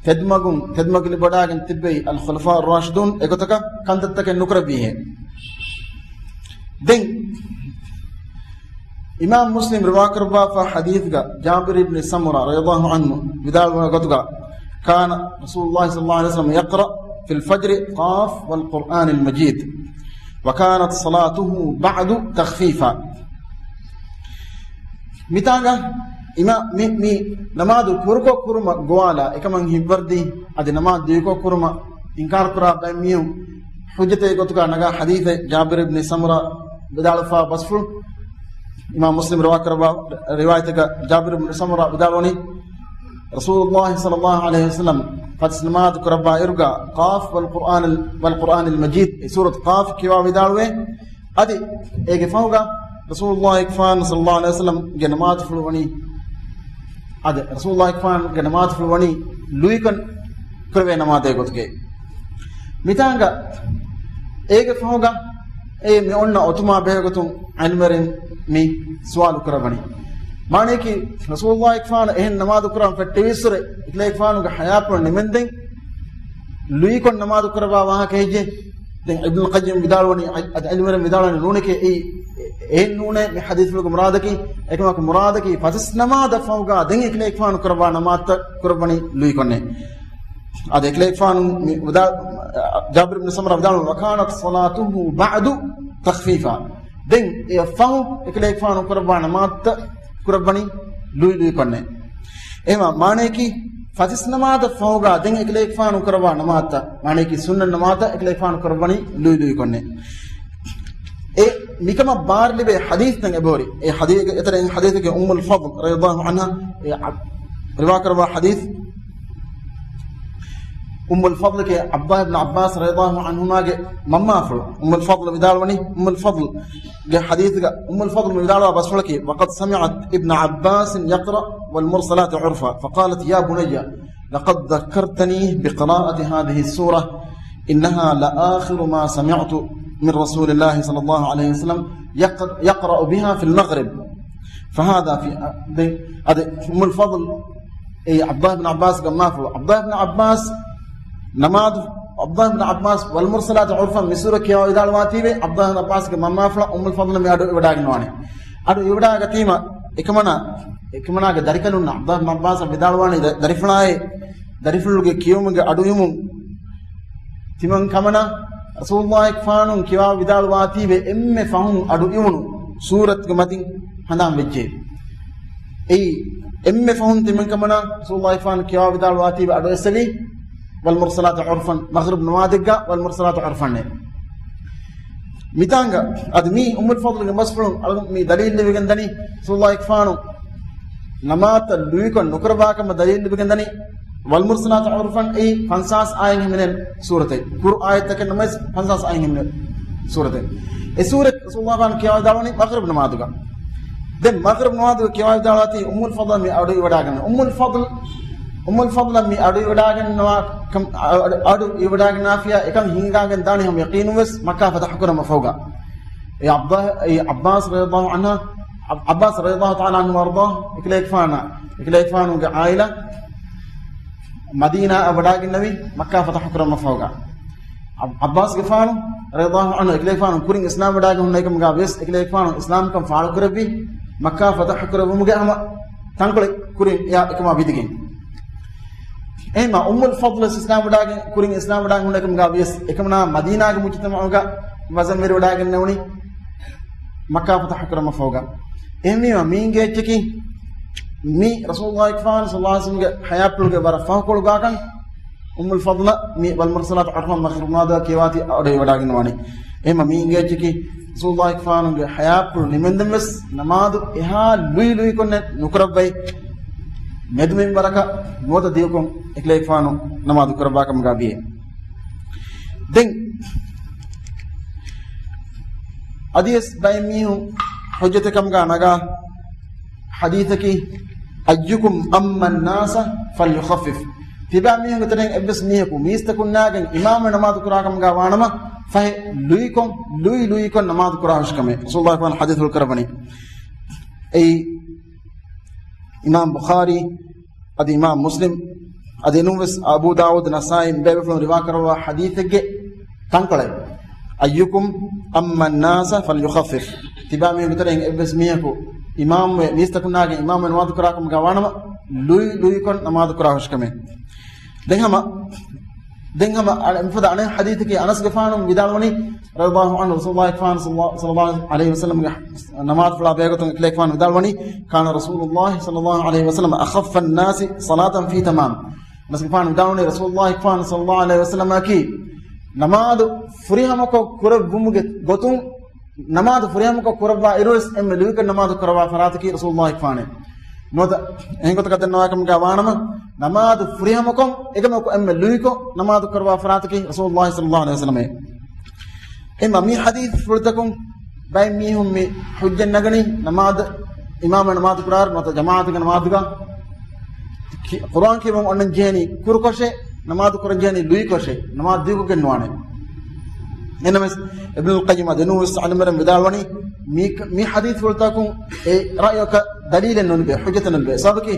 ތެދުމަގުން، ތެދުމަގު ލިބިވަޑާގެން ތިއްބެވި އަލް ޚުލަފާ ރާޝިދޫން އެގޮތަކަށް ކަންތައްތަކެއް ނުކުރެއްވީހޭ. ދެން އިމާމް މުސްލިމް ރިވާކުރައްވާފާ ޙަދީޘްގަ ޖާބިރު އިބްނު ސަމުރާ ރަޟިޔަﷲ ޢަންހު ވިދާޅުވާ ގޮތުގަ، كان رسول الله صلى الله عليه وسلم يقرأ في الفجر قاف والقرآن المجيد، وكانت صلاته بعد تخفيفا. މިތާނގަ އިމާ، މި، މި ނަމާދު ކުރުކޮށް ކުރުމަށް ގޮވާލާ އެކަމަށް ހިތްވަރުދީ، އަދި ނަމާދު ދިގުކޮށް ކުރުމަށް އިންކާރު ކުރާ ބައެއް މީހުން ޙުއްޖަތެއް ގޮތުގަ ނަގާ ޙަދީޘެއް ޖާބިރު އިބްނު ސަމުރާ ވިދާޅުވާ ބަސްފުޅު. އިމާމް މުސްލިމް ރިވާކުރައްވާ ރިވާޔަތެއްގަ ޖާބިރު އިބްނު ސަމުރާ ވިދާޅުވަނީ، ރަސޫލުﷲ ޞައްލަﷲ ޢަލައިހި ވަސައްލަމަ ފަތިސް ނަމާދު ކުރައްވާ އިރުގަ ޤާފް ވަލް ޤުރްއާނި، ވަލް ޤުރްއާނިލް މަޖީދް އެ ސޫރަތު ޤާފް ކިޔަވާ ވިދާޅުވޭ. އަދި އޭގެ ފަހުގަ ރަސޫލުﷲ އެކުފާނު ޞައްލަﷲ ޢަލައިހި ވަސައްލަމަގެ ނަމާދުފުޅު ވަނީ، އަދި ރަސޫލުﷲ އެކުފާނުގެ ނަމާދުފުޅު ވަނީ ލުއިކޮށް ކުރެވޭ ނަމާދޭ ގޮތުގައި. މިތާނގަ އޭގެ ފަހުގަ އެ މި އޮންނަ އޮތުމާ ބެހޭގޮތުން ޢިލްމުވެރިން މި ސުވާލު ކުރައްވަނީ. މާނަޔަކީ، ރަސޫލުﷲ އެކުފާނު އެހެން ނަމާދު ކުރަން ފެއްޓެވިއްސުރެ، އެކަލޭގެފާނުގެ ޙަޔާތްޕުޅު ނިމެންދެން ލުއިކޮށް ނަމާދު ކުރައްވާ ވާހަކަ ހެއްޔޭ؟ ދެން އިބްނުލް ޤައްޔިމް ވިދާޅުވަނީ، އަދި ޢިލްމުވެރިން ވިދާޅުވަނީ ނޫނެކޭ، އެއީ އެހެން ނޫނޭ. މި ޙަދީޘްފުޅުގެ މުރާދަކީ، އެކަމަކު މުރާދަކީ ފަތިސް ނަމާދަށް ފަހުގަ ދެން އެކަލޭގެފާނު ކުރައްވާ ނަމާދުތައް ކުރައްވަނީ ލުއިކޮށްނޭ. އަދި އެކަލޭގެފާނު މި ވިދާ-، ޖާބިރު ބިން ސަމުރާ ވިދާޅުވި، "وكانت صلاته بعد تخفيفا." ދެން އެއަށް ފަހު އެކަލޭގެފާނު ކުރައްވާ ނަމާދުތައް ކުރައްވަނީ ލުއި ލުއިކޮށްނޭ. އެހެންވީމާ މާނަޔަކީ، ފަތިސް ނަމާދަށް ފަހުގަ ދެން އެކަލޭގެފާނު ކުރައްވާ ނަމާދުތައް، މާނަޔަކީ ސުންނަ ނަމާދުތައް އެކަލޭގެފާނު ކުރައްވަނީ ލުއި ލުއިކޮށްނޭ. އެ މިކަމަށް ބާރު ލިބޭ ޙަދީޘްތައް އެބަހުރި. އެ ޙަދީޘް، އެތެރެއިން ޙަދީޘެއްގެ އުއްމުލް ފަޟްލް ރަޟިޔަﷲ ޢަންހާ އެ ރިވާ ކުރައްވާ ޙަދީޘް، އުއްމުލް ފަޟްލްގެ ޢަބްދުﷲ ބިން ޢައްބާސް ރަޟިޔަﷲ ޢަންހުމާގެ މަންމާފުޅު، އުއްމުލް ފަޟްލް ވިދާޅުވަނީ، އުއްމުލް ފަޟްލްގެ ޙަދީޘްގަ އުއްމުލް ފަޟްލް މި ވިދާޅުވާ ބަސްފުޅަކީ، "وقد سمعت ابن عباس يقرأ والمرسلات عرفا، فقالت: يا بني، لقد ذكرتني بقراءة هذه السورة، إنها لآخر ما سمعت من رسول الله صلى الله عليه وسلم يق-، يقرأ بها في المغرب، فهذا في." އަދި، އަދި އުއްމުލް ފަޟްލް އެ ޢަބްދުﷲ ބިން ޢައްބާސްގެ މަންމާފުޅު. ޢަބްދުﷲ ބިން ޢައްބާސް ނަމާދު، ޢަބްދުﷲ ބިން ޢައްބާސް "والمرسلات عرفا" މި ސޫރަ ކިޔަވާ ވިދާޅުވާތީވެ، ޢަބްދުﷲ ބިން ޢައްބާސްގެ މަންމާފުޅަށް އުއްމުލް ފަޟްލު މި އަޑު އިވަޑާގަންނަވާނެ. އަޑު އިވަޑާގަތީމަ، އެކަމަނާ، އެކަމަނާގެ ދަރިކަލުންނަށް ޢަބްދުﷲ ބިން ޢައްބާސް ވިދާޅުވާނީ، ދަ-، ދަރިފުޅާއޭ، ދަރިފުޅުގެ ކިޔުމުގެ އަޑު އިވުމުން ތިމަން ކަމަނާ، ރަސޫލުﷲ އެކުފާނު ކިޔަވާ ވިދާޅުވާތީވެ، އެންމެ ފަހުން އަޑު އިވުނު ސޫރަތުގެ މަތިން ހަނދާން ވެއްޖެ. އެއީ، އެންމެ ފަހުން ތިމަން ކަމަނާ، ރަސޫލުﷲ އެކުފާނު ކިޔަވާ ވިދާޅުވާތީވެ އަޑު އެއްސެވީ، "والمرسلات عرفا"، މަޣްރިބް ނަމާދެއްގަ "والمرسلات عرفا" ނޭ. މިތާނގަ އަދި މީ އުއްމުލް ފަޟްލުގެ ބަސްފުޅުން އަޅުގަނޑު މި ދަލީލު ލިބިގެން ދަނީ، ރަސޫލުﷲ އެކުފާނު ނަމާދުތައް ލުއިކޮށް ނުކުރައްވާ ކަމަށް ދަލީލު ލިބިގެން ދަނީ، "والمرسلات عرفا" އެއީ ފަންސާސް އާޔަތް ހިމެނޭ ސޫރަތެއް. ކުރު އާޔަތްތަކެއް ނަމަވެސް ފަންސާސް އާޔަތް ހިމެނޭ ސޫރަތެއް. އެ ސޫރަތް ރަސޫލުﷲ އެކުފާނު ކިޔަވާ ވިދާޅުވަނީ މަޣްރިބް ނަމާދުގަ. ދެން މަޣްރިބް ނަމާދުގަ ކިޔަވާ ވިދާޅުވާތީ އުއްމުލް ފަޟްލަށް މި އަޑު އިވަޑާގަން. އުއްމުލް ފަޟްލް، އުއްމުލް ފަޟްލަށް މި އަޑު އިވަޑާގަންނަވާ ކަމް، އަ-، އަ-، އަޑު އިވަޑާގަންނާފިޔާ އެކަން ހިނގާގެން ދާނީ ހަމަ ޔަޤީނުން ވެސް މައްކާ ފަތަޙު ކުރަމަށް ފަހުގަ. އެ ޢައްބާ-، އެ ޢައްބާސް ރަޟިޔަﷲ ޢަންހާ، ޢައް-، ޢައްބާސް ރަޟިޔަﷲ ތަޢާލާ ޢަންހު ވައަރްޟާހު، އެކަލޭގެފާނާ، އެކަލޭގެފާނުގެ ޢާއިލާ މަދީނާއަށް ވަޑާގެންނެވި މައްކާ ފަތަޙު ކުރަމަށް ފަހުގަ. ޢައް-، ޢައްބާސްގެފާނު ރަޟިޔަﷲ ޢަންހު އެކަލޭގެފާނު ކުރިން އިސްލާމް ވެވަޑައިގެން ހުންނަ އެކަމުގަ ވިޔަސް، އެކަލޭގެފާނު އިސްލާމްކަން ފާޅުކުރެއްވި މައްކާ ފަތަޙު ކުރެއްވުމުގެ ހަމަ ތަންކޮޅެއް ކުރިން އެއާ އެކަމާ ވިދިގެން. އެހެންމާ އުއްމުލް ފަޟްލު ވެސް އިސްލާމް ވެވަޑައިގެން، ކުރިން އިސްލާމް ވެވަޑައިގެން ހުންނަ އެކަމުގަ ވިޔަސް، އެކަމަނާ މަދީނާގެ މުޖުތަމަޢުގަ ވަޒަންވެރިވެވަޑައިގެންނެވުނީ މައްކާ ފަތަޙު ކުރަމަށް ފަހުގަ. އެހެންވީމަ، މި އިނގޭ އެއްޗަކީ، މި ރަސޫލުﷲ އެކުފާނު ޞައްލަﷲ ޢަލައިހި ވަސައްލަމްގެ ޙަޔާތްޕުޅުގެ ވަރަށް ފަހުކޮޅުގަ ކަން އުއްމުލް ފަޟްލަށް މި "والمرسلات عرفا" މަޣްރިބް ނަމާދު ކިޔަވާތީ އަޑު އިވަޑައިގަންނަވާނެ. އެހެންމަ، މި އިނގޭ އެއްޗަކީ، ރަސޫލުﷲ އެކުފާނުގެ ޙަޔާތްޕުޅު ނިމެންދެން ވެސް ނަމާދު އެހާ ލުއި ލުއިކޮށް ނުކުރައްވައި، މެދުމިންވަރަކަށް ނުވަތަ ދިގުކޮށް އެކަލޭގެފާނު ނަމާދު ކުރައްވާ ކަމުގަ ވިޔޭ. ދެން އަދިވެސް ބައެއް މީހުން ޙުއްޖަތެއް ކަމުގަ ނަގާ ޙަދީޘަކީ، "أيكم أما الناس فليخفف." ތިބާ މީހުންގެ ތެރެއިން އެއްވެސް މީހަކު މީސްތަކުންނާގެން އިމާމު ނަމާދު ކުރާ ކަމުގަ ވާނަމަ، ފަހެ ލުއިކޮށް، ލުއި ލުއިކޮށް ނަމާދު ކުރާ ހުށިކަމެއް ރަސޫލުﷲ އެކުފާނު ޙަދީޘްފުޅު ކުރައްވަނީ. އެއީ އިމާމް ބުޚާރީ، އަދި އިމާމް މުސްލިމް، އަދި އެނޫންވެސް އަބޫ ދާވޫދު، ނަސާއީ މި ބޭބޭފުޅުން ރިވާ ކުރައްވާ ޙަދީޘެއްގެ ތަންކޮޅެއް. "أيكم أما الناس فليخفف." ތިބާ މީހުންގެ ތެރެއިން އެއްވެސް މީހަކު އިމާމުވެ، މީސްތަކުންނާގެ އިމާމުވެ ނަމާދު ކުރާ ކަމުގަ ވާނަމަ، ލުއި ލުއިކޮށް ނަމާދު ކުރާ ހުށިކަމެއް. ދެން ހަމަ، ދެން ހަމަ އަ-، މިފަދަ އަނެއް ޙަދީޘަކީ، އަނަސްގެފާނު ވިދާޅުވަނީ، ރަޟިޔަﷲ ޢަންހު، ރަސޫލުﷲ އެކުފާނު ޞައްލަ-، ޞައްލަﷲ ޢަލައިހި ވަސައްލަމްގެ ނަމާދުފުޅާ ބެހޭގޮތުން އެކަލޭގެފާނު ވިދާޅުވަނީ، "كان رسول الله صلى الله عليه وسلم أخف الناس صلاة في تمام." އަނަސްގެފާނު ވިދާޅުވަނީ، ރަސޫލުﷲ އެކުފާނު ޞައްލަﷲ ޢަލައިހި ވަސައްލަމަކީ ނަމާދު ފުރިހަމަކޮށް ކުރެއްވުމުގެ ގޮތުން، ނަމާދު ފުރިހަމަކޮށް ކުރައްވާ އިރުވެސް އެންމެ ލުއިކޮށް ނަމާދު ކުރައްވާ ފަރާތަކީ ރަސޫލުﷲ އެކުފާނޭ. ނުވަތަ އެހެން ގޮތަކަށް ދަންނަވާކަމުގަ ވާނަމަ، ނަމާދު ފުރިހަމަކޮށް، އެކަމަކު އެންމެ ލުއިކޮށް ނަމާދު ކުރައްވާ ފަރާތަކީ ރަސޫލުﷲ ޞައްލަﷲ ޢަލައިހި ވަސައްލަމޭ. އެމަ މި ޙަދީޘް ފުޅުތަކުން ބައެއް މީހުން މި ޙުއްޖަތް ނަގަނީ، ނަމާދު، އިމާމަށް ނަމާދު ކުރާއިރު ނުވަތަ ޖަމާޢަތުގެ ނަމާދުގަ ކި-، ޤުރުއާން ކިޔެވުން އޮންނަން ޖެހެނީ ކުރުކޮށޭ، ނަމާދު ކުރަން ޖެހެނީ ލުއިކޮށޭ، ނަމާދު ދިގުކޮށްގެން ނުވާނެ. އެނަމެސް އިބްނުލް ޤައްޔިމް އަދުނޫވިސް އަލިމަރަން ވިދާޅުވަނީ، މި، މި ޙަދީޘް ފުޅުތަކުން އެ ރައުޔަކަށް ދަލީލެއް ނުލިބޭ، ޙުއްޖަތެއް ނުލިބޭ. ސަބަބަކީ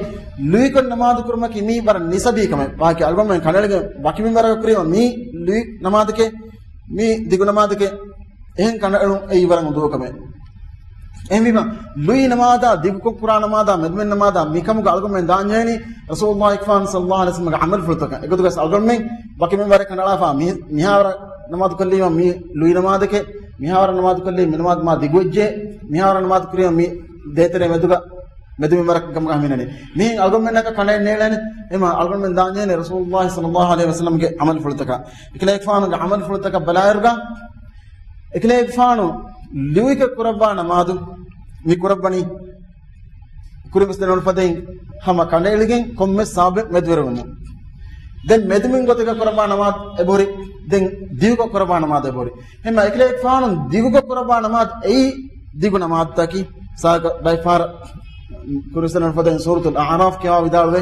ލުއިކޮށް ނަމާދު ކުރުމަކީ މީ ވަރަށް ނިސަބީ ކަމެއް. ވާކި އަޅުގަނޑުމެން ކަނޑައެޅިގެން ވަކި މިންވަރަކަށް ކުރީމަ މީ ލުއި ނަމާދެކޭ، މީ ދިގު ނަމާދެކޭ، އެހެން ކަނޑައެޅުން އެއީ ވަރަށް އުނދަގޫ ކަމެއް. އެހެންވީމަ، ލުއި ނަމާދާ، ދިގުކޮށް ކުރާ ނަމާދާ، މެދުމެން ނަމާދާ، މިކަމުގަ އަޅުގަނޑުމެން ދާންޖެހެނީ ރަސޫލުﷲ ފާން ޞައްލަﷲ ޢަލައިހި ވަސައްލަމްގެ ޢަމަލުފުޅުތަކަށް. އެގޮތުގަސް އަޅުގަނޑުމެން ވަކި މިންވަރެއް ކަނޑައަޅާފާ، މި، މިހާވަރަށް ނަމާދު ކޮށްލީމަ މީ ލުއި ނަމާދެކޭ، މިހާވަރަށް ނަމާދު ކޮށްލީ މި ނަމާދު މާ ދިގުވެއްޖޭ، މިހާވަރަށް ނަމާދު ކުރީމަ މީ ދޭތެރޭ މެދުގަ މެދު މިންވަރަކަށް ކަމުގަ ހިމެނެނީ. މިހެން އަޅުގަނޑުމެންނަކަށް ކަނޑައެއް ނޭޅޭނެ. އެމަ އަޅުގަނޑުމެން ދާންޖެހޭނެ ރަސޫލުﷲ ޞައްލަﷲ ޢަލައިހި ވަސައްލަމްގެ ޢަމަލުފުޅުތަކަށް. އެކަލޭގެފާނުގެ ޢަމަލުފުޅުތަކަށް ބަލާއިރުގަ، އެކަލޭގެފާނު ލުއިކޮށް ކުރައްވާ ނަމާދު މި ކުރައްވަނީ ކުރިންވެސް ދެންނެވުނު ފަދައިން ހަމަ ކަނޑައެޅިގެން ކޮންމެސް ސަބަބެއް މެދުވެރިވުމުން. ދެން މެދުމިން ގޮތެއްގަ ކުރައްވާ ނަމާދު އެބަހުރި، ދެން ދިގުކޮށް ކުރައްވާ ނަމާދު އެބަހުރި. ހަމަ އެކަލޭގެފާނު ދިގުކޮށް ކުރައްވާ ނަމާދު އެއީ ދިގު ނަމާދުތަކީ ސާގަ ބައިފާރަށް ކުރިންވެސް ދެންނެވުނު ފަދައިން ސޫރަތުލް އަޢުރާފް ކިޔަވާ ވިދާޅުވޭ.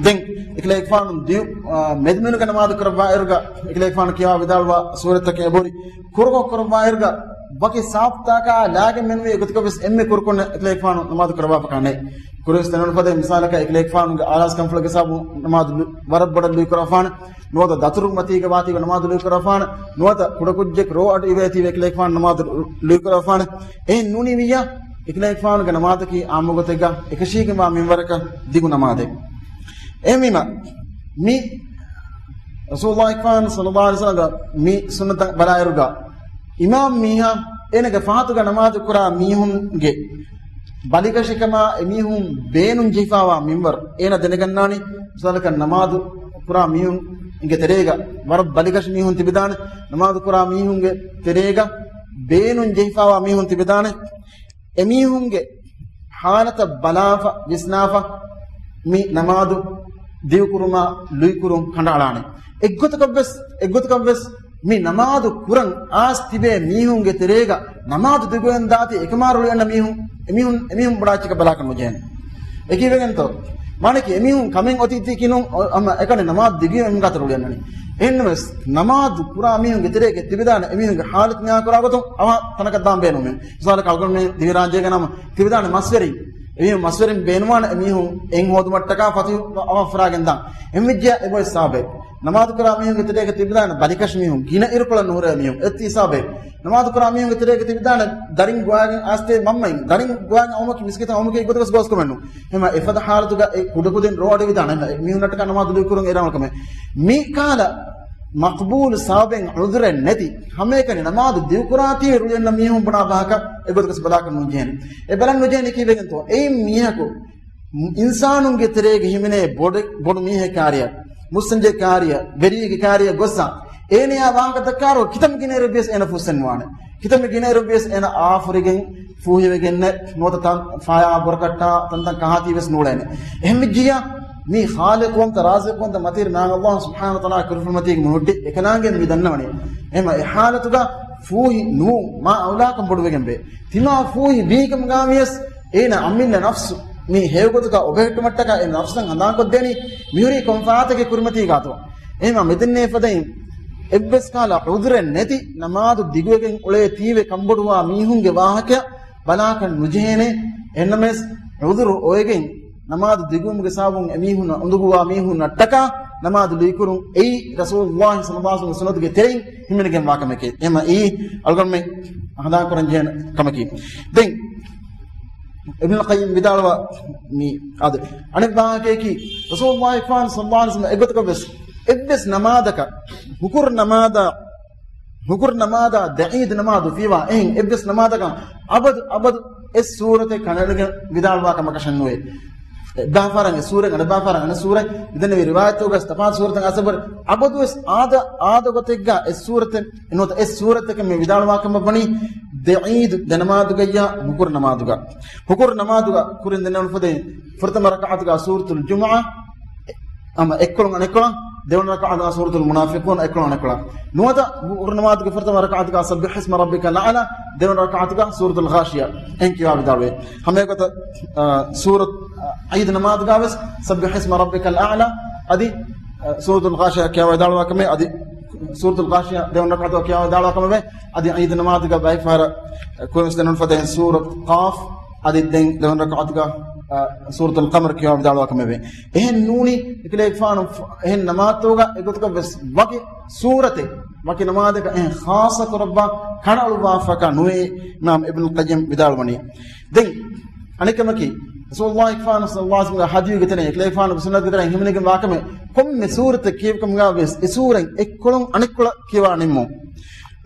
ދެން އެކަލޭގެފާނު ދި-، އާ، މެދުމިނުގެ ނަމާދު ކުރައްވާއިރުގަ އެކަލޭގެފާނު ކިޔަވާ ވިދާޅުވާ ސޫރަތްތަކެއް އެބަހުރި. ކުރުކޮށް ކުރައްވާއިރުގަ ވަކި ސާފުތަކާ ލާގެން މެނުވީ އެގޮތަކަށް ވެސް އެންމެ ކުރުކޮށް އެކަލޭގެފާނު ނަމާދު ކުރައްވާފަ ކަނޑައެއް. ކުރިންވެސް ދެންނެވުނު ފަދައިން މިސާލަކަށް އެކަލޭގެފާނުގެ އާލާސްކަންފުޅުގެ ސަބަބުން ނަމާދު ލު-، ވަރަށް ބޮޑަށް ލުއިކުރައްވާނެ. ނުވަތަ ދަތުރު މަތީގަ ވާތީވެ ނަމާދު ލުއިކުރައްވާނެ. ނުވަތަ ކުޑަކުއްޖެއް ރޯ އަޑު އިވޭތީވެ އެކަލޭގެފާނު ނަމާދު ލު-، ލުއިކުރައްވާނެ. އެހެން ނޫނީ ވިއްޔާ، އެކަލޭގެފާނުގެ ނަމާދަކީ އާއްމު ގޮތެއްގަ އެކަށީގެންވާ މިންވަރަކަށް ދިގު ނަމާދެއް. އެހެންވީމަ، މި ރަސޫލުﷲ ފާން ޞައްލަﷲ ޢަލައިހި ވަސައްލަމްގެ މި ސުންނަތަށް ބަލާއިރުގަ، އިމާމް މީހާ އޭނަގެ ފަހަތުގަ ނަމާދު ކުރާ މީހުންގެ ބަލިކަށިކަމާ އެމީހުން ބޭނުން ޖެހިފާވާ މިންވަރު އޭނަ ދެނެގަންނާނީ، މިސާލަކަށް ނަމާދު ކުރާ މީހުންގެ ތެރޭގަ ވަރަށް ބަލިކަށި މީހުން ތިބިދާނެ، ނަމާދު ކުރާ މީހުންގެ ތެރޭގަ ބޭނުން ޖެހިފާވާ މީހުން ތިބިދާނެ، އެމީހުންގެ ޙާލަތަށް ބަލާފަ، ވިސްނާފަ، މި ނަމާދު ދިގުކުރުމާ ލުއިކުރުން ކަނޑައަޅާނެ. އެއްގޮތަކަށްވެސް، އެއްގޮތަކަށްވެސް މި ނަމާދު ކުރަން އާސް ތިބޭ މީހުންގެ ތެރޭގަ ނަމާދު ދިގުވެގެން ދާތީ އެކަމާރުޅި އަންނަ މީހުން، އެމީހުން، އެމީހުން ބޮޑާއްޗަކަށް ބަލާކަށް ނުޖެހޭނެ. އެކީވެގެންތޯ؟ މާނަކީ އެމީހުން ކަމެއް އޮތީތީކީނު، އަ-، އަމަ އެކަނި ނަމާދު ދިގުވެ އެމީހުން ގާތަށް ރުޅި އަންނަނީ. އެހެންނަމަވެސް، ނަމާދު ކުރާ މީހުންގެ ތެރޭގަ ތިބިދާނެ އެމީހުންގެ ޙާލަތު ނިޔާކުރާ ގޮތުން އަވަހަށް ތަނަކަށް ދާން ބޭނުމޭ. މިސާލަކަށް އަޅުގަނޑުމެން ދިވެހިރާއްޖޭގަ ނަމަ ތިބިދާނެ މަސްވެރިން. އެމީހުން މަސްވެރިން ބޭނުންވާނެ އެމީހުން އެއް ހޯދުމަށްޓަކާ ފަތިހު އަވަހަށް ފަރާގެން ދާން. އެހެންވެއްޖެޔާ އެބައޮތް ސަބަބެއް. ނަމާދު ކުރާ މީހުންގެ ތެރޭގަ ތިބިދާނެ ބަލިކަށި މީހުން، ގިނަ އިރުކޮޅަށް ނުހުރޭ މީހުން. އެއީ ސަބަބެއް. ނަމާދު ކުރާ މީހުންގެ ތެރޭގަ ތިބިދާނެ ދަރިން ގޮވާގެން އާސްތޭ މަންމައިން، ދަރިން ގޮވާގެން އައުމަކީ މިސްކިތަށް އައުމަކީ އެއްގޮތަކަށް ގޯސްކަމެއް ނޫން. އެހެންވީމަ އެފަދަ ޙާލަތުގަ އެ ކުޑަކުދިން ރޯ އަޑު އިވިދާނެ އެމީހުންނަށްޓަކާ ނަމާދު ލުއިކުރުން އެއް ރަނގަޅު ކަމެއް. މި ކަހަލަ މަޤްބޫލު ސަބަބެއް ޢުޛުރެއް ނެތި ހަމައެކަނި ނަމާދު ދިގުކުރާތީވެ ރުޅިއަންނަ މީހުން ބުނާ ބަހަކަށް އެގޮތަކަށް ބަލާކަށް ނުޖެހޭނެ. އެ ބަލަން ނުޖެހޭނެ ކީއްވެގެންތޯ؟ އެއިން މީހަކު އިންސާނުންގެ ތެރޭގަ ހިމެނޭ ބޮޑެ-، ބޮޑު މީހެއް ކާރިއަށް، މުއްސަންޖެ ކާރިއަށް، ވެރިއެއްގެ ކާރިއަށް ގޮއްސަ، އޭނަޔާ ވާހަކަ ދައްކާއިރު ކިތަންމެ ގިނައިރު ވިޔަސް އޭނަ ފުއްސެންވާނެ. ކިތަންމެ ގިނައިރު ވިޔަސް އޭނަ އާ ފުރިގެން ފޫހިވެގެންނެއް ނުވަތަ ތަން ފާޔާ ބުރަކަށްޓާ ތަންތަން ކަހާތީ ވެސް ނޫޅޭނެ. އެހެންވެއްޖިއްޔާ މި ޚާލިޤުވަންތަ ރާޒިޤުވަންތަ މަތިވެރި މާތް ﷲ ސުބްޙާނަހޫ ވަތަޢާލާ ކުރިން މަތީގެ މި ހުއްޓި އެކަލާނގެ މި ދަންނަވަނީ. އެހެންވީމަ އެ ޙާލަތުގަ ފޫހި ނުވުން މާ އައުލާކަން ބޮޑުވެގެންވޭ. ތިމާ ފޫހި ވީކަމުގަ ވިޔަސް އޭނަ އަމިއްލަ ނަފްސު މި ހެޔޮގޮތުގަ އޮބެހެއްޓުމަށްޓަކާ އޭނަ ނަފްސަށް ހަނދާންކޮށްދޭނީ މިހުރީ ކޮން ފަހަތަކީ ކުރިމަތީގާތޯ. އެހެންވީމަ މިދެންނެވި ފަދައިން އެއްވެސް ކަހަލަ ޢުޛުރެއް ނެތި ނަމާދު ދިގުވެގެން އުޅޭތީވެ ކަންބޮޑުވާ މީހުންގެ ވާހަކަ ބަލާކަށް ނުޖެހޭނެ. އެހެންނަމަވެސް ޢުޛުރު އޮވެގެން ނަމާދު ދިގުވުމުގެ ސަބަބުން އެމީހުންނަށް އުނދަގޫވާ މީހުންނަށްޓަކާ ނަމާދު ލުއިކުރުން އެއީ ރަސޫލުﷲ ޞައްލަﷲ ޢަލައިހި ވަސައްލަމްގެ ސުންނަތުގެ ތެރެއިން ހިމެނިގެންވާ ކަމެކޭ. އެހެންވީމަ އެއީ އަޅުގަނޑުމެން ހަނދާންކުރަންޖެހޭ ކަމަކީ. ދެން އިބްނުލް ޤައްޔިމް ވިދާޅުވާ މި އާދެ، އަނެއް ވާހަކަޔަކީ، ރަސޫލުﷲ ފާން ޞައްލަﷲ ޢަލައިހި ވަސައްލަމް އެއްގޮތަކަށް ވެސް އެއްވެސް ނަމާދަކަށް، ހުކުރު ނަމާދާ، ހުކުރު ނަމާދާ ދައީދު ނަމާދު ފިޔަވާ އެހެން އެއްވެސް ނަމާދަކަށް އަބަދު އަބަދު އެއް ސޫރަތެއް ކަނޑައެޅިގެން ވިދާޅުވާ ކަމަކަށެއް ނުވޭ. އެއްބައިފާރަށް އެއް ސޫރަތް، އަނެއްބައިފާރަށް އަނެއް ސޫރަތް، މިދެންނެވި ރިވާޔަތުގަ ތަފާތު ސޫރަތެއް އަސަބަރ އަބަދުވެސް އާދަ، އާދަ ގޮތެއްގަ އެއް ސޫރަތެއް ނުވަތަ އެއް ސޫރަތެކެއް މި ވިދާޅުވާ ކަމަށް ވަނީ، ދެ ޢީދު، ދެ ނަމާދުގައްޔާ ހުކުރު ނަމާދުގަ. ހުކުރު ނަމާދުގަ ކުރިން ދެންނެވުނު ފަދައިން، ފުރަތަމަ ރަކަޢަތުގަ ސޫރަތުލް ޖުމުޢާ، އަމަ އެއްކޮޅުން އަނެއްކޮޅަށް، ދެވަނަ ރަކަޢަތުގަ ސޫރަތުލް މުނާފިޤޫން އެއްކޮޅުން އަނެއްކޮޅަށް. ނުވަތަ ހުކުރު ނަމާދުގެ ފުރަތަމަ ރަކަޢަތުގަ ސައްބިޙް އިސްމަ ރައްބިކަލް އަޢްލާ، ދެވަނަ ރަކަޢަތުގަ ސޫރަތުލް ޣާޝިޔާ އެހެން ކިޔަވާ ވިދާޅުވޭ. ހަމައެގޮތަށް، އާ، ސޫރަތު، އާ، ޢީދު ނަމާދުގަވެސް ސައްބިޙް އިސްމަ ރައްބިކަލް އަޢްލާ އަދި، އާ، ސޫރަތުލް ޣާޝިޔާ ކިޔަވާ ވިދާޅުވާ ކަމެއް އަދި ސޫރަތުލް ޣާޝިޔާ ދެވަނަ ރަކަޢަތު ކިޔަވާ ވިދާޅުވާ ކަމެވެ. އަދި ޢީދު ނަމާދުގަ ބައިފާރަށް ކުރިން ދެންނެވުނު ފަދައިން ސޫރަތު ޤާފް އަދި ދެން ދެވަނަ ރަކަޢަތުގަ، އާ، ސޫރަތުލް ޤަމަރު ކިޔަވާ ވިދާޅުވާ ކަމެވެ. އެހެން ނޫނީ، އެކަލޭގެފާނު ފު-، އެހެން ނަމާދުގަ އެގޮތަކަށް ވެސް ވަކި ސޫރަތެއް، ވަކި ނަމާދަކަށް އެހެން ޚާއްޞަ ކުރައްވާ ކަނޑައަޅުއްވާފަކާ ނުވޭ، އިމާމް އިބްނުލް ޤައްޔިމް ވިދާޅުވަނީ. ދެން އަނެއްކަމަކީ، ރަސޫލުﷲ ފާނު ޞައްލަﷲ ޢަލައިހި ވަސައްލަމްގެ ޙަދީޘްގެ ތެރެއިން އެކަލޭގެފާނުގެ ސުންނަތުގެ ތެރެއިން ހިމެނިގެން ވާކަމެއް، ކޮންމެ ސޫރަތެއް ކިޔެވިކަމުގަ ވެސް އެ ސޫރަތް އެއްކޮޅުން އަނެއްކޮޅަށް ކިޔަވާ ނިންމުން.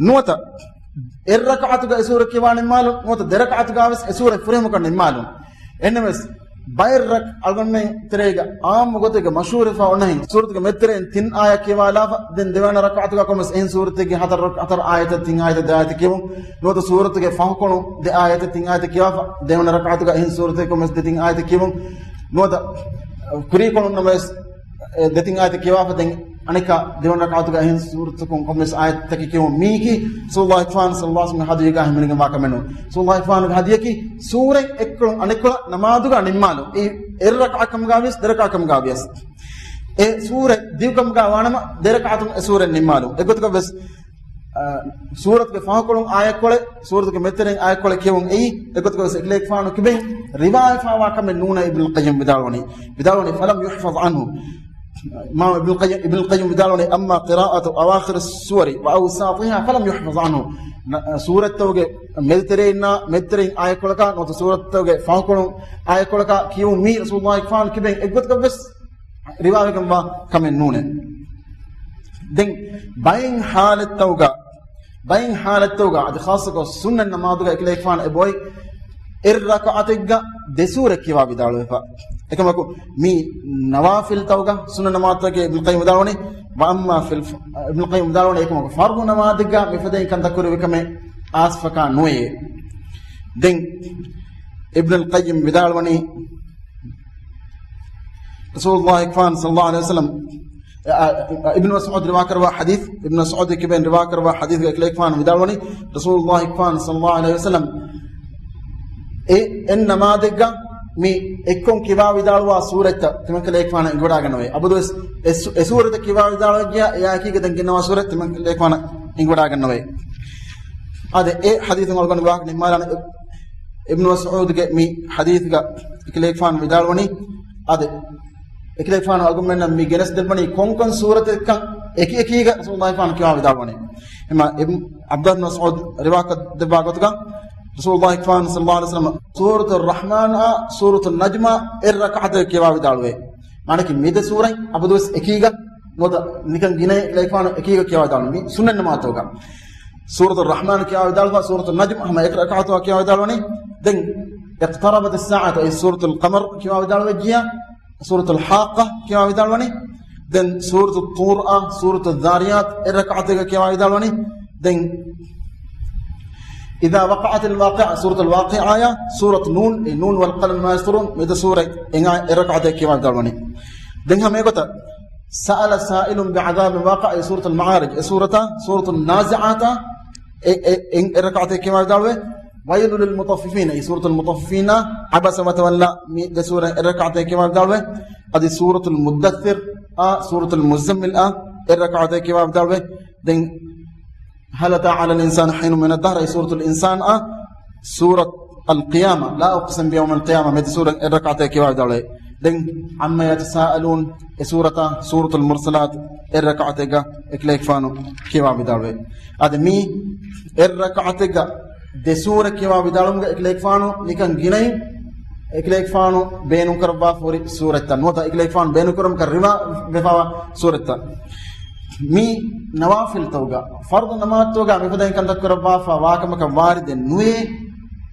ނުވަތަ އެއް ރަކަޢަތުގަ އެ ސޫރަ ކިޔަވާ ނިންމާލުން، ނުވަތަ ދެ ރަކަޢަތުގަ ވެސް އެ ސޫރަތް ފުރިހަމަކޮށް ނިންމާލުން. އެހެންނަމަވެސް، ބައެއް ރަ-، އަޅުގަނޑުމެން ތެރޭގަ އާއްމު ގޮތެއްގަ މަޝްހޫރުވެފަ އޮންނަހެން، ސޫރަތުގެ މެދުތެރެއިން ތިން އާޔަތް ކިޔަވާލާފަ، ދެން ދެވަނަ ރަކަޢަތުގަ ކޮންމެސް އެހެން ސޫރަތެއްގެ ހަތަރު ރަ-، ހަތަރު އާޔަތެއް ތިން އާޔަތެއް ދެ އާޔަތެއް ކިޔެވުން، ނުވަތަ ސޫރަތުގެ ފަހުކޮޅު ދެ އާޔަތެއް ތިން އާޔަތެއް ކިޔަވާފަ، ދެވަނަ ރަކަޢަތުގަ އެހެން ސޫރަތެއް ކޮންމެސް ދެ ތިން އާޔަތެއް ކިޔެވުން، ނުވަތަ ކުރީކޮޅުން ނަމަވެސް އެ ދެތިން އާޔަތެއް ކިޔަވާފަ ދެން އަނެއްކާ ދެވަނަ ރަކަޢަތުގަ އެހެން ސޫރަތަކުން ކޮންމެސް އާޔަތަކެއް ކިޔެވުން މީކީ ރަސޫލުﷲ ފާނު ޞައްލަﷲ ޢަލައިހި ވަސައްލަމްގެ ޙަދީޘްގަ ހިމެނިގެންވާ ކަމެއް ނޫން. ރަސޫލުﷲ ފާނުގެ ޙަދީޘަކީ ސޫރަތް އެއްކޮޅުން އަނެއްކޮޅަށް ނަމާދުގަ ނިންމާލުން. އެއީ އެއް ރަކަޢަތް ކަމުގަ ވިޔަސް، ދެ ރަކަޢަތް ކަމުގަ ވިޔަސް. އެ ސޫރަތް ދިގު ކަމުގަ ވާނަމަ، ދެ ރަކަޢަތުން އެ ސޫރަތް ނިންމާލުން. އެގޮތަކަށް ވެސް އާ، ސޫރަތުގެ ފަހުކޮޅުން އާޔަތްކޮޅެއް، ސޫރަތުގެ މެދުތެރެއިން އާޔަތްކޮޅެއް ކިޔެވުން އެއީ، އެގޮތަކަށް ވެސް އެކަލޭގެފާނު ކިބެއިން ރިވާވެފައިވާ ކަމެއް ނޫނޭ އިބްނުލް ޤައްޔިމް ވިދާޅުވަނީ. ވިދާޅުވަނީ، فلم يحفظ عنه. އިމާމް އިބްނުލް ޤައްޔިމް، އިބްނުލް ޤައްޔިމް ވިދާޅުވަނީ، أما قراءة أواخر السور وأوساطها فلم يحفظ عنه. ނަ-، ސޫރަތްތަކުގެ މެދުތެރެއިންނާ، މެދުތެރެއިން އާޔަތްކޮޅަކާ، ނުވަތަ ސޫރަތްތަކުގެ ފަހުކޮޅުން އާޔަތްކޮޅަކާ ކިޔެވުން މީ ރަސޫލުﷲ ފާނު ކިބެއިން އެއްގޮތަކަށް ވެސް ރިވާވެގެންވާ ކަމެއް ނޫނޭ. ދެން ބައެއް ޙާލަތްތަކުގަ، ބައެއް ޙާލަތްތަކުގަ އަދި ޚާއްޞަކޮށް ސުންނަތް ނަމާދުގަ އެކަލޭގެފާނު އެބައޮތް އެއް ރަކަޢަތެއްގަ ދެ ސޫރަ ކިޔަވާ ވިދާޅުވެފަ. އެކަމަކު މި ނަވާފިލްތަކުގަ ސުންނަތް ނަމާދުތަކެއް އިބްނުލް ޤައްޔިމް ވިދާޅުވަނީ، وأما في الف-، އިބްނުލް ޤައްޔިމް ވިދާޅުވަނީ އެކަމަކު ފަރުޟު ނަމާދެއްގަ މިފަދައިން ކަންތައް ކުރެވި ކަމެއް އާސްފަކާ ނުވޭ. ދެން އިބްނުލް ޤައްޔިމް ވިދާޅުވަނީ، ރަސޫލުﷲ ފާނު ޞައްލަﷲ ޢަލައިހި ވަސައްލަމް، އ، އ، އިބްނު މަސްޢޫދު ރިވާކުރައްވާ ޙަދީޘް، އިބްނު މަސްޢޫދު ކިބެއިން ރިވާކުރައްވާ ޙަދީޘްގަ އެކަލޭގެފާނު ވިދާޅުވަނީ، ރަސޫލުﷲ ފާނު ޞައްލަﷲ ޢަލައިހި ވަސައްލަމް އެ، އެއް ނަމާދެއްގަ މި އެއްކޮން ކިޔަވާ ވިދާޅުވާ ސޫރަތްތައް ތިމަންކަލޭގެފާނަށް އެނގިވަޑާގަންނަވައި. އަބަދުވެސް އެ ސޫ-، އެ ސޫރަތަށް ކިޔަވާ ވިދާޅުވެއްޖިޔާ އެއާއެކީގަ ދެން ގެންނަވާ ސޫރަތް ތިމަންކަލޭގެފާނަށް އެނގިވަޑާގަންނަވައި. އާދެ، އެ ޙަދީޘުން އަޅުގަނޑު ވާހަކަ ނިންމާލާނެ. އިބްނު މަސްޢޫދުގެ މި ޙަދީޘްގަ އެކަލޭގެފާނު ވިދާޅުވަނީ، އާދެ، އެކަލޭގެފާނު އަޅުގަނޑުމެންނަށް މި ގެނެސްދެއްވަނީ ކޮންކޮން ސޫރަތެއްކަން އެކި އެކީގަ ރަސޫލުﷲ ފާނު ކިޔަވާ ވިދާޅުވަނީ. އެމަ އިބް-، ޢަބްދުﷲ ބިން މަސްޢޫދު ރިވާކޮށްދެއްވާ ގޮތުގަ ރަސޫލުﷲ ފާނު ޞައްލަﷲ ޢަލައިހި ވަސައްލަމަ ސޫރަތު ރަޙްމާނާ ސޫރަތު ނަޖްމާ އެއް ރަކަޢަތެއް ކިޔަވާ ވިދާޅުވޭ. މާނައަކީ މި ދެ ސޫރަތް އަބަދުވެސް އެކީގަ ނުވަތަ ނިކަން ގިނައިން އެކަލޭގެފާނު އެކީގަ ކިޔަވާ ވިދާޅުވީ މި ސުންނަތް ނަމާދުތަކުގަ. ސޫރަތު ރަޙްމާން ކިޔަވާ ވިދާޅުވާ، ސޫރަތު ނަޖްމް ހަމަ އެކަ ރަކަޢަތުގަ ކިޔަވާ ވިދާޅުވަނީ. ދެން اقتربت الساعة އެ ސޫރަތުލް ޤަމަރް ކިޔަވާ ވިދާޅުވެއްޖިޔާ، ސޫރަތުލް ޙާއްޤާ ކިޔަވާ ވިދާޅުވަނީ. ދެން ސޫރަތު ޠޫރާ، ސޫރަތު ޛާރިޔާތް އެއް ރަކަޢަތެއްގަ ކިޔަވާ ވިދާޅުވަނީ. ދެން إذا وقعت الواقعة ސޫރަތުލް ވާޤިޢާޔާ، ސޫރަތު ނޫން، އެ نون والقلم وما يسطرون، މި ދެ ސޫރަތް އެނގާ އެއް ރަކަޢަތެއް ކިޔަވާ ވިދާޅުވަނީ. ދެން ހަމަ އެގޮތަށް سأل سائل بعذاب واقع އެ ސޫރަތުލް މަޢާރިޖް އެ ސޫރަތާ، ސޫރަތު ނާޒިޢާތާ، އެ، އެ، އެ، އެއް ރަކަޢަތެއް ކިޔަވާ ވިދާޅުވޭ. ويل للمطففين އެ ސޫރަތުލް މުޠައްފިފީނާ، عبس وتولى މި ދެ ސޫރަ އެއް ރަކަޢަތެއް ކިޔަވާ ވިދާޅުވޭ. އަދި ސޫރަތުލް މުއްދައްސިރާ، ސޫރަތުލް މުއްޒައްމިލާ އެއް ރަކަޢަތެއް ކިޔަވާ ވިދާޅުވޭ. ދެން هل أتى على الإنسان حين من الدهر އެ ސޫރަތުލް އިންސާނާ، ސޫރަތު އަލްޤިޔާމާ، لا أقسم بيوم القيامة މި ދެ ސޫރަ އެއް ރަކަޢަތެއް ކިޔަވާ ވިދާޅުވޭ. ދެން عما يتساءلون އެ ސޫރަތާ، ސޫރަތުލް މުރްސަލާތް އެއް ރަކަޢަތެއްގަ އެކަލޭގެފާނު ކިޔަވާ ވިދާޅުވޭ. އަދި މި އެއް ރަކަޢަތެއްގަ ދެ ސޫރަ ކިޔަވާ ވިދާޅުވުމުގަ އެކަލޭގެފާނު ނިކަން ގިނައިން އެކަލޭގެފާނު ބޭނުންކުރައްވާފަ ހުރި ސޫރަތްތައް ނުވަތަ އެކަލޭގެފާނު ބޭނުންކުރުމަކަށް ރިވާވެފައިވާ ސޫރަތްތައް. މި ނަވާފިލްތަކުގަ، ފަރުޟު ނަމާދުތަކުގަ މިފަދައިން ކަންތައް ކުރައްވާފަ ވާކަމަކަށް ވާރިދެއް ނުވޭ،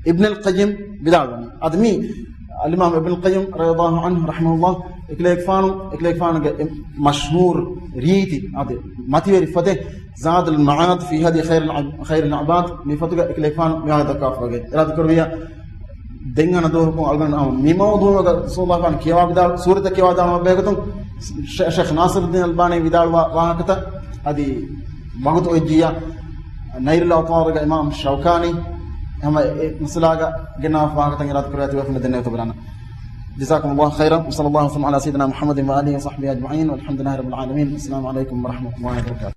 އިބްނުލް ޤައްޔިމް ވިދާޅުވަނީ. އަދި މި އަލްއިމާމް އިބްނުލް ޤައްޔިމް ރަޟިޔަﷲ ޢަންހު ރަޙިމަހުﷲ އެކަލޭގެފާނު، އެކަލޭގެފާނުގެ މަޝްހޫރު ރީތި އަދި މަތިވެރި ފޮތެއް ޒާދުލް މަޢާދް ފީ ހަދީ ޚައިރުލް ޢި-، ޚައިރުލް ޢިބާދް މި ފޮތުގަ އެކަލޭގެފާނު މިވާހަކަ ދައްކާފަވޭ. އިރާދަކުރެއްވިއްޔާ ދެން އަންނަ ދުވަހަކުން އަޅުގަނޑު މި މައުޟޫޢުގަ ރަސޫލުﷲ ފާން ކިޔަވާ ވިދާޅު، ސޫރަތަށް ކިޔަވާ ދާނަމަ ބެހޭގޮތުން ޝޭ-، ޝޭޚް ނާޞިރުއްދީން އަލްބާނީ ވިދާޅުވާ ވާހަކަތައް އަދި ވަގުތު އޮތްޖިއްޔާ ނައިލުލް އައުޠާރުގަ އިމާމް ޝައުކާނީ ހަމަ އެ މައްސަލާގަ ގެންނާފަ ވާހަކަތައް އިރާދަކުރެއްވިއްޔާ ތިބޭފުޅުން ދެންނެވި ތަބަރާނަ. جزاكم الله خيرا، وصلى الله وسلم على سيدنا محمد وآله وصحبه أجمعين، والحمد لله رب العالمين. السلام عليكم ورحمة الله وبركاته.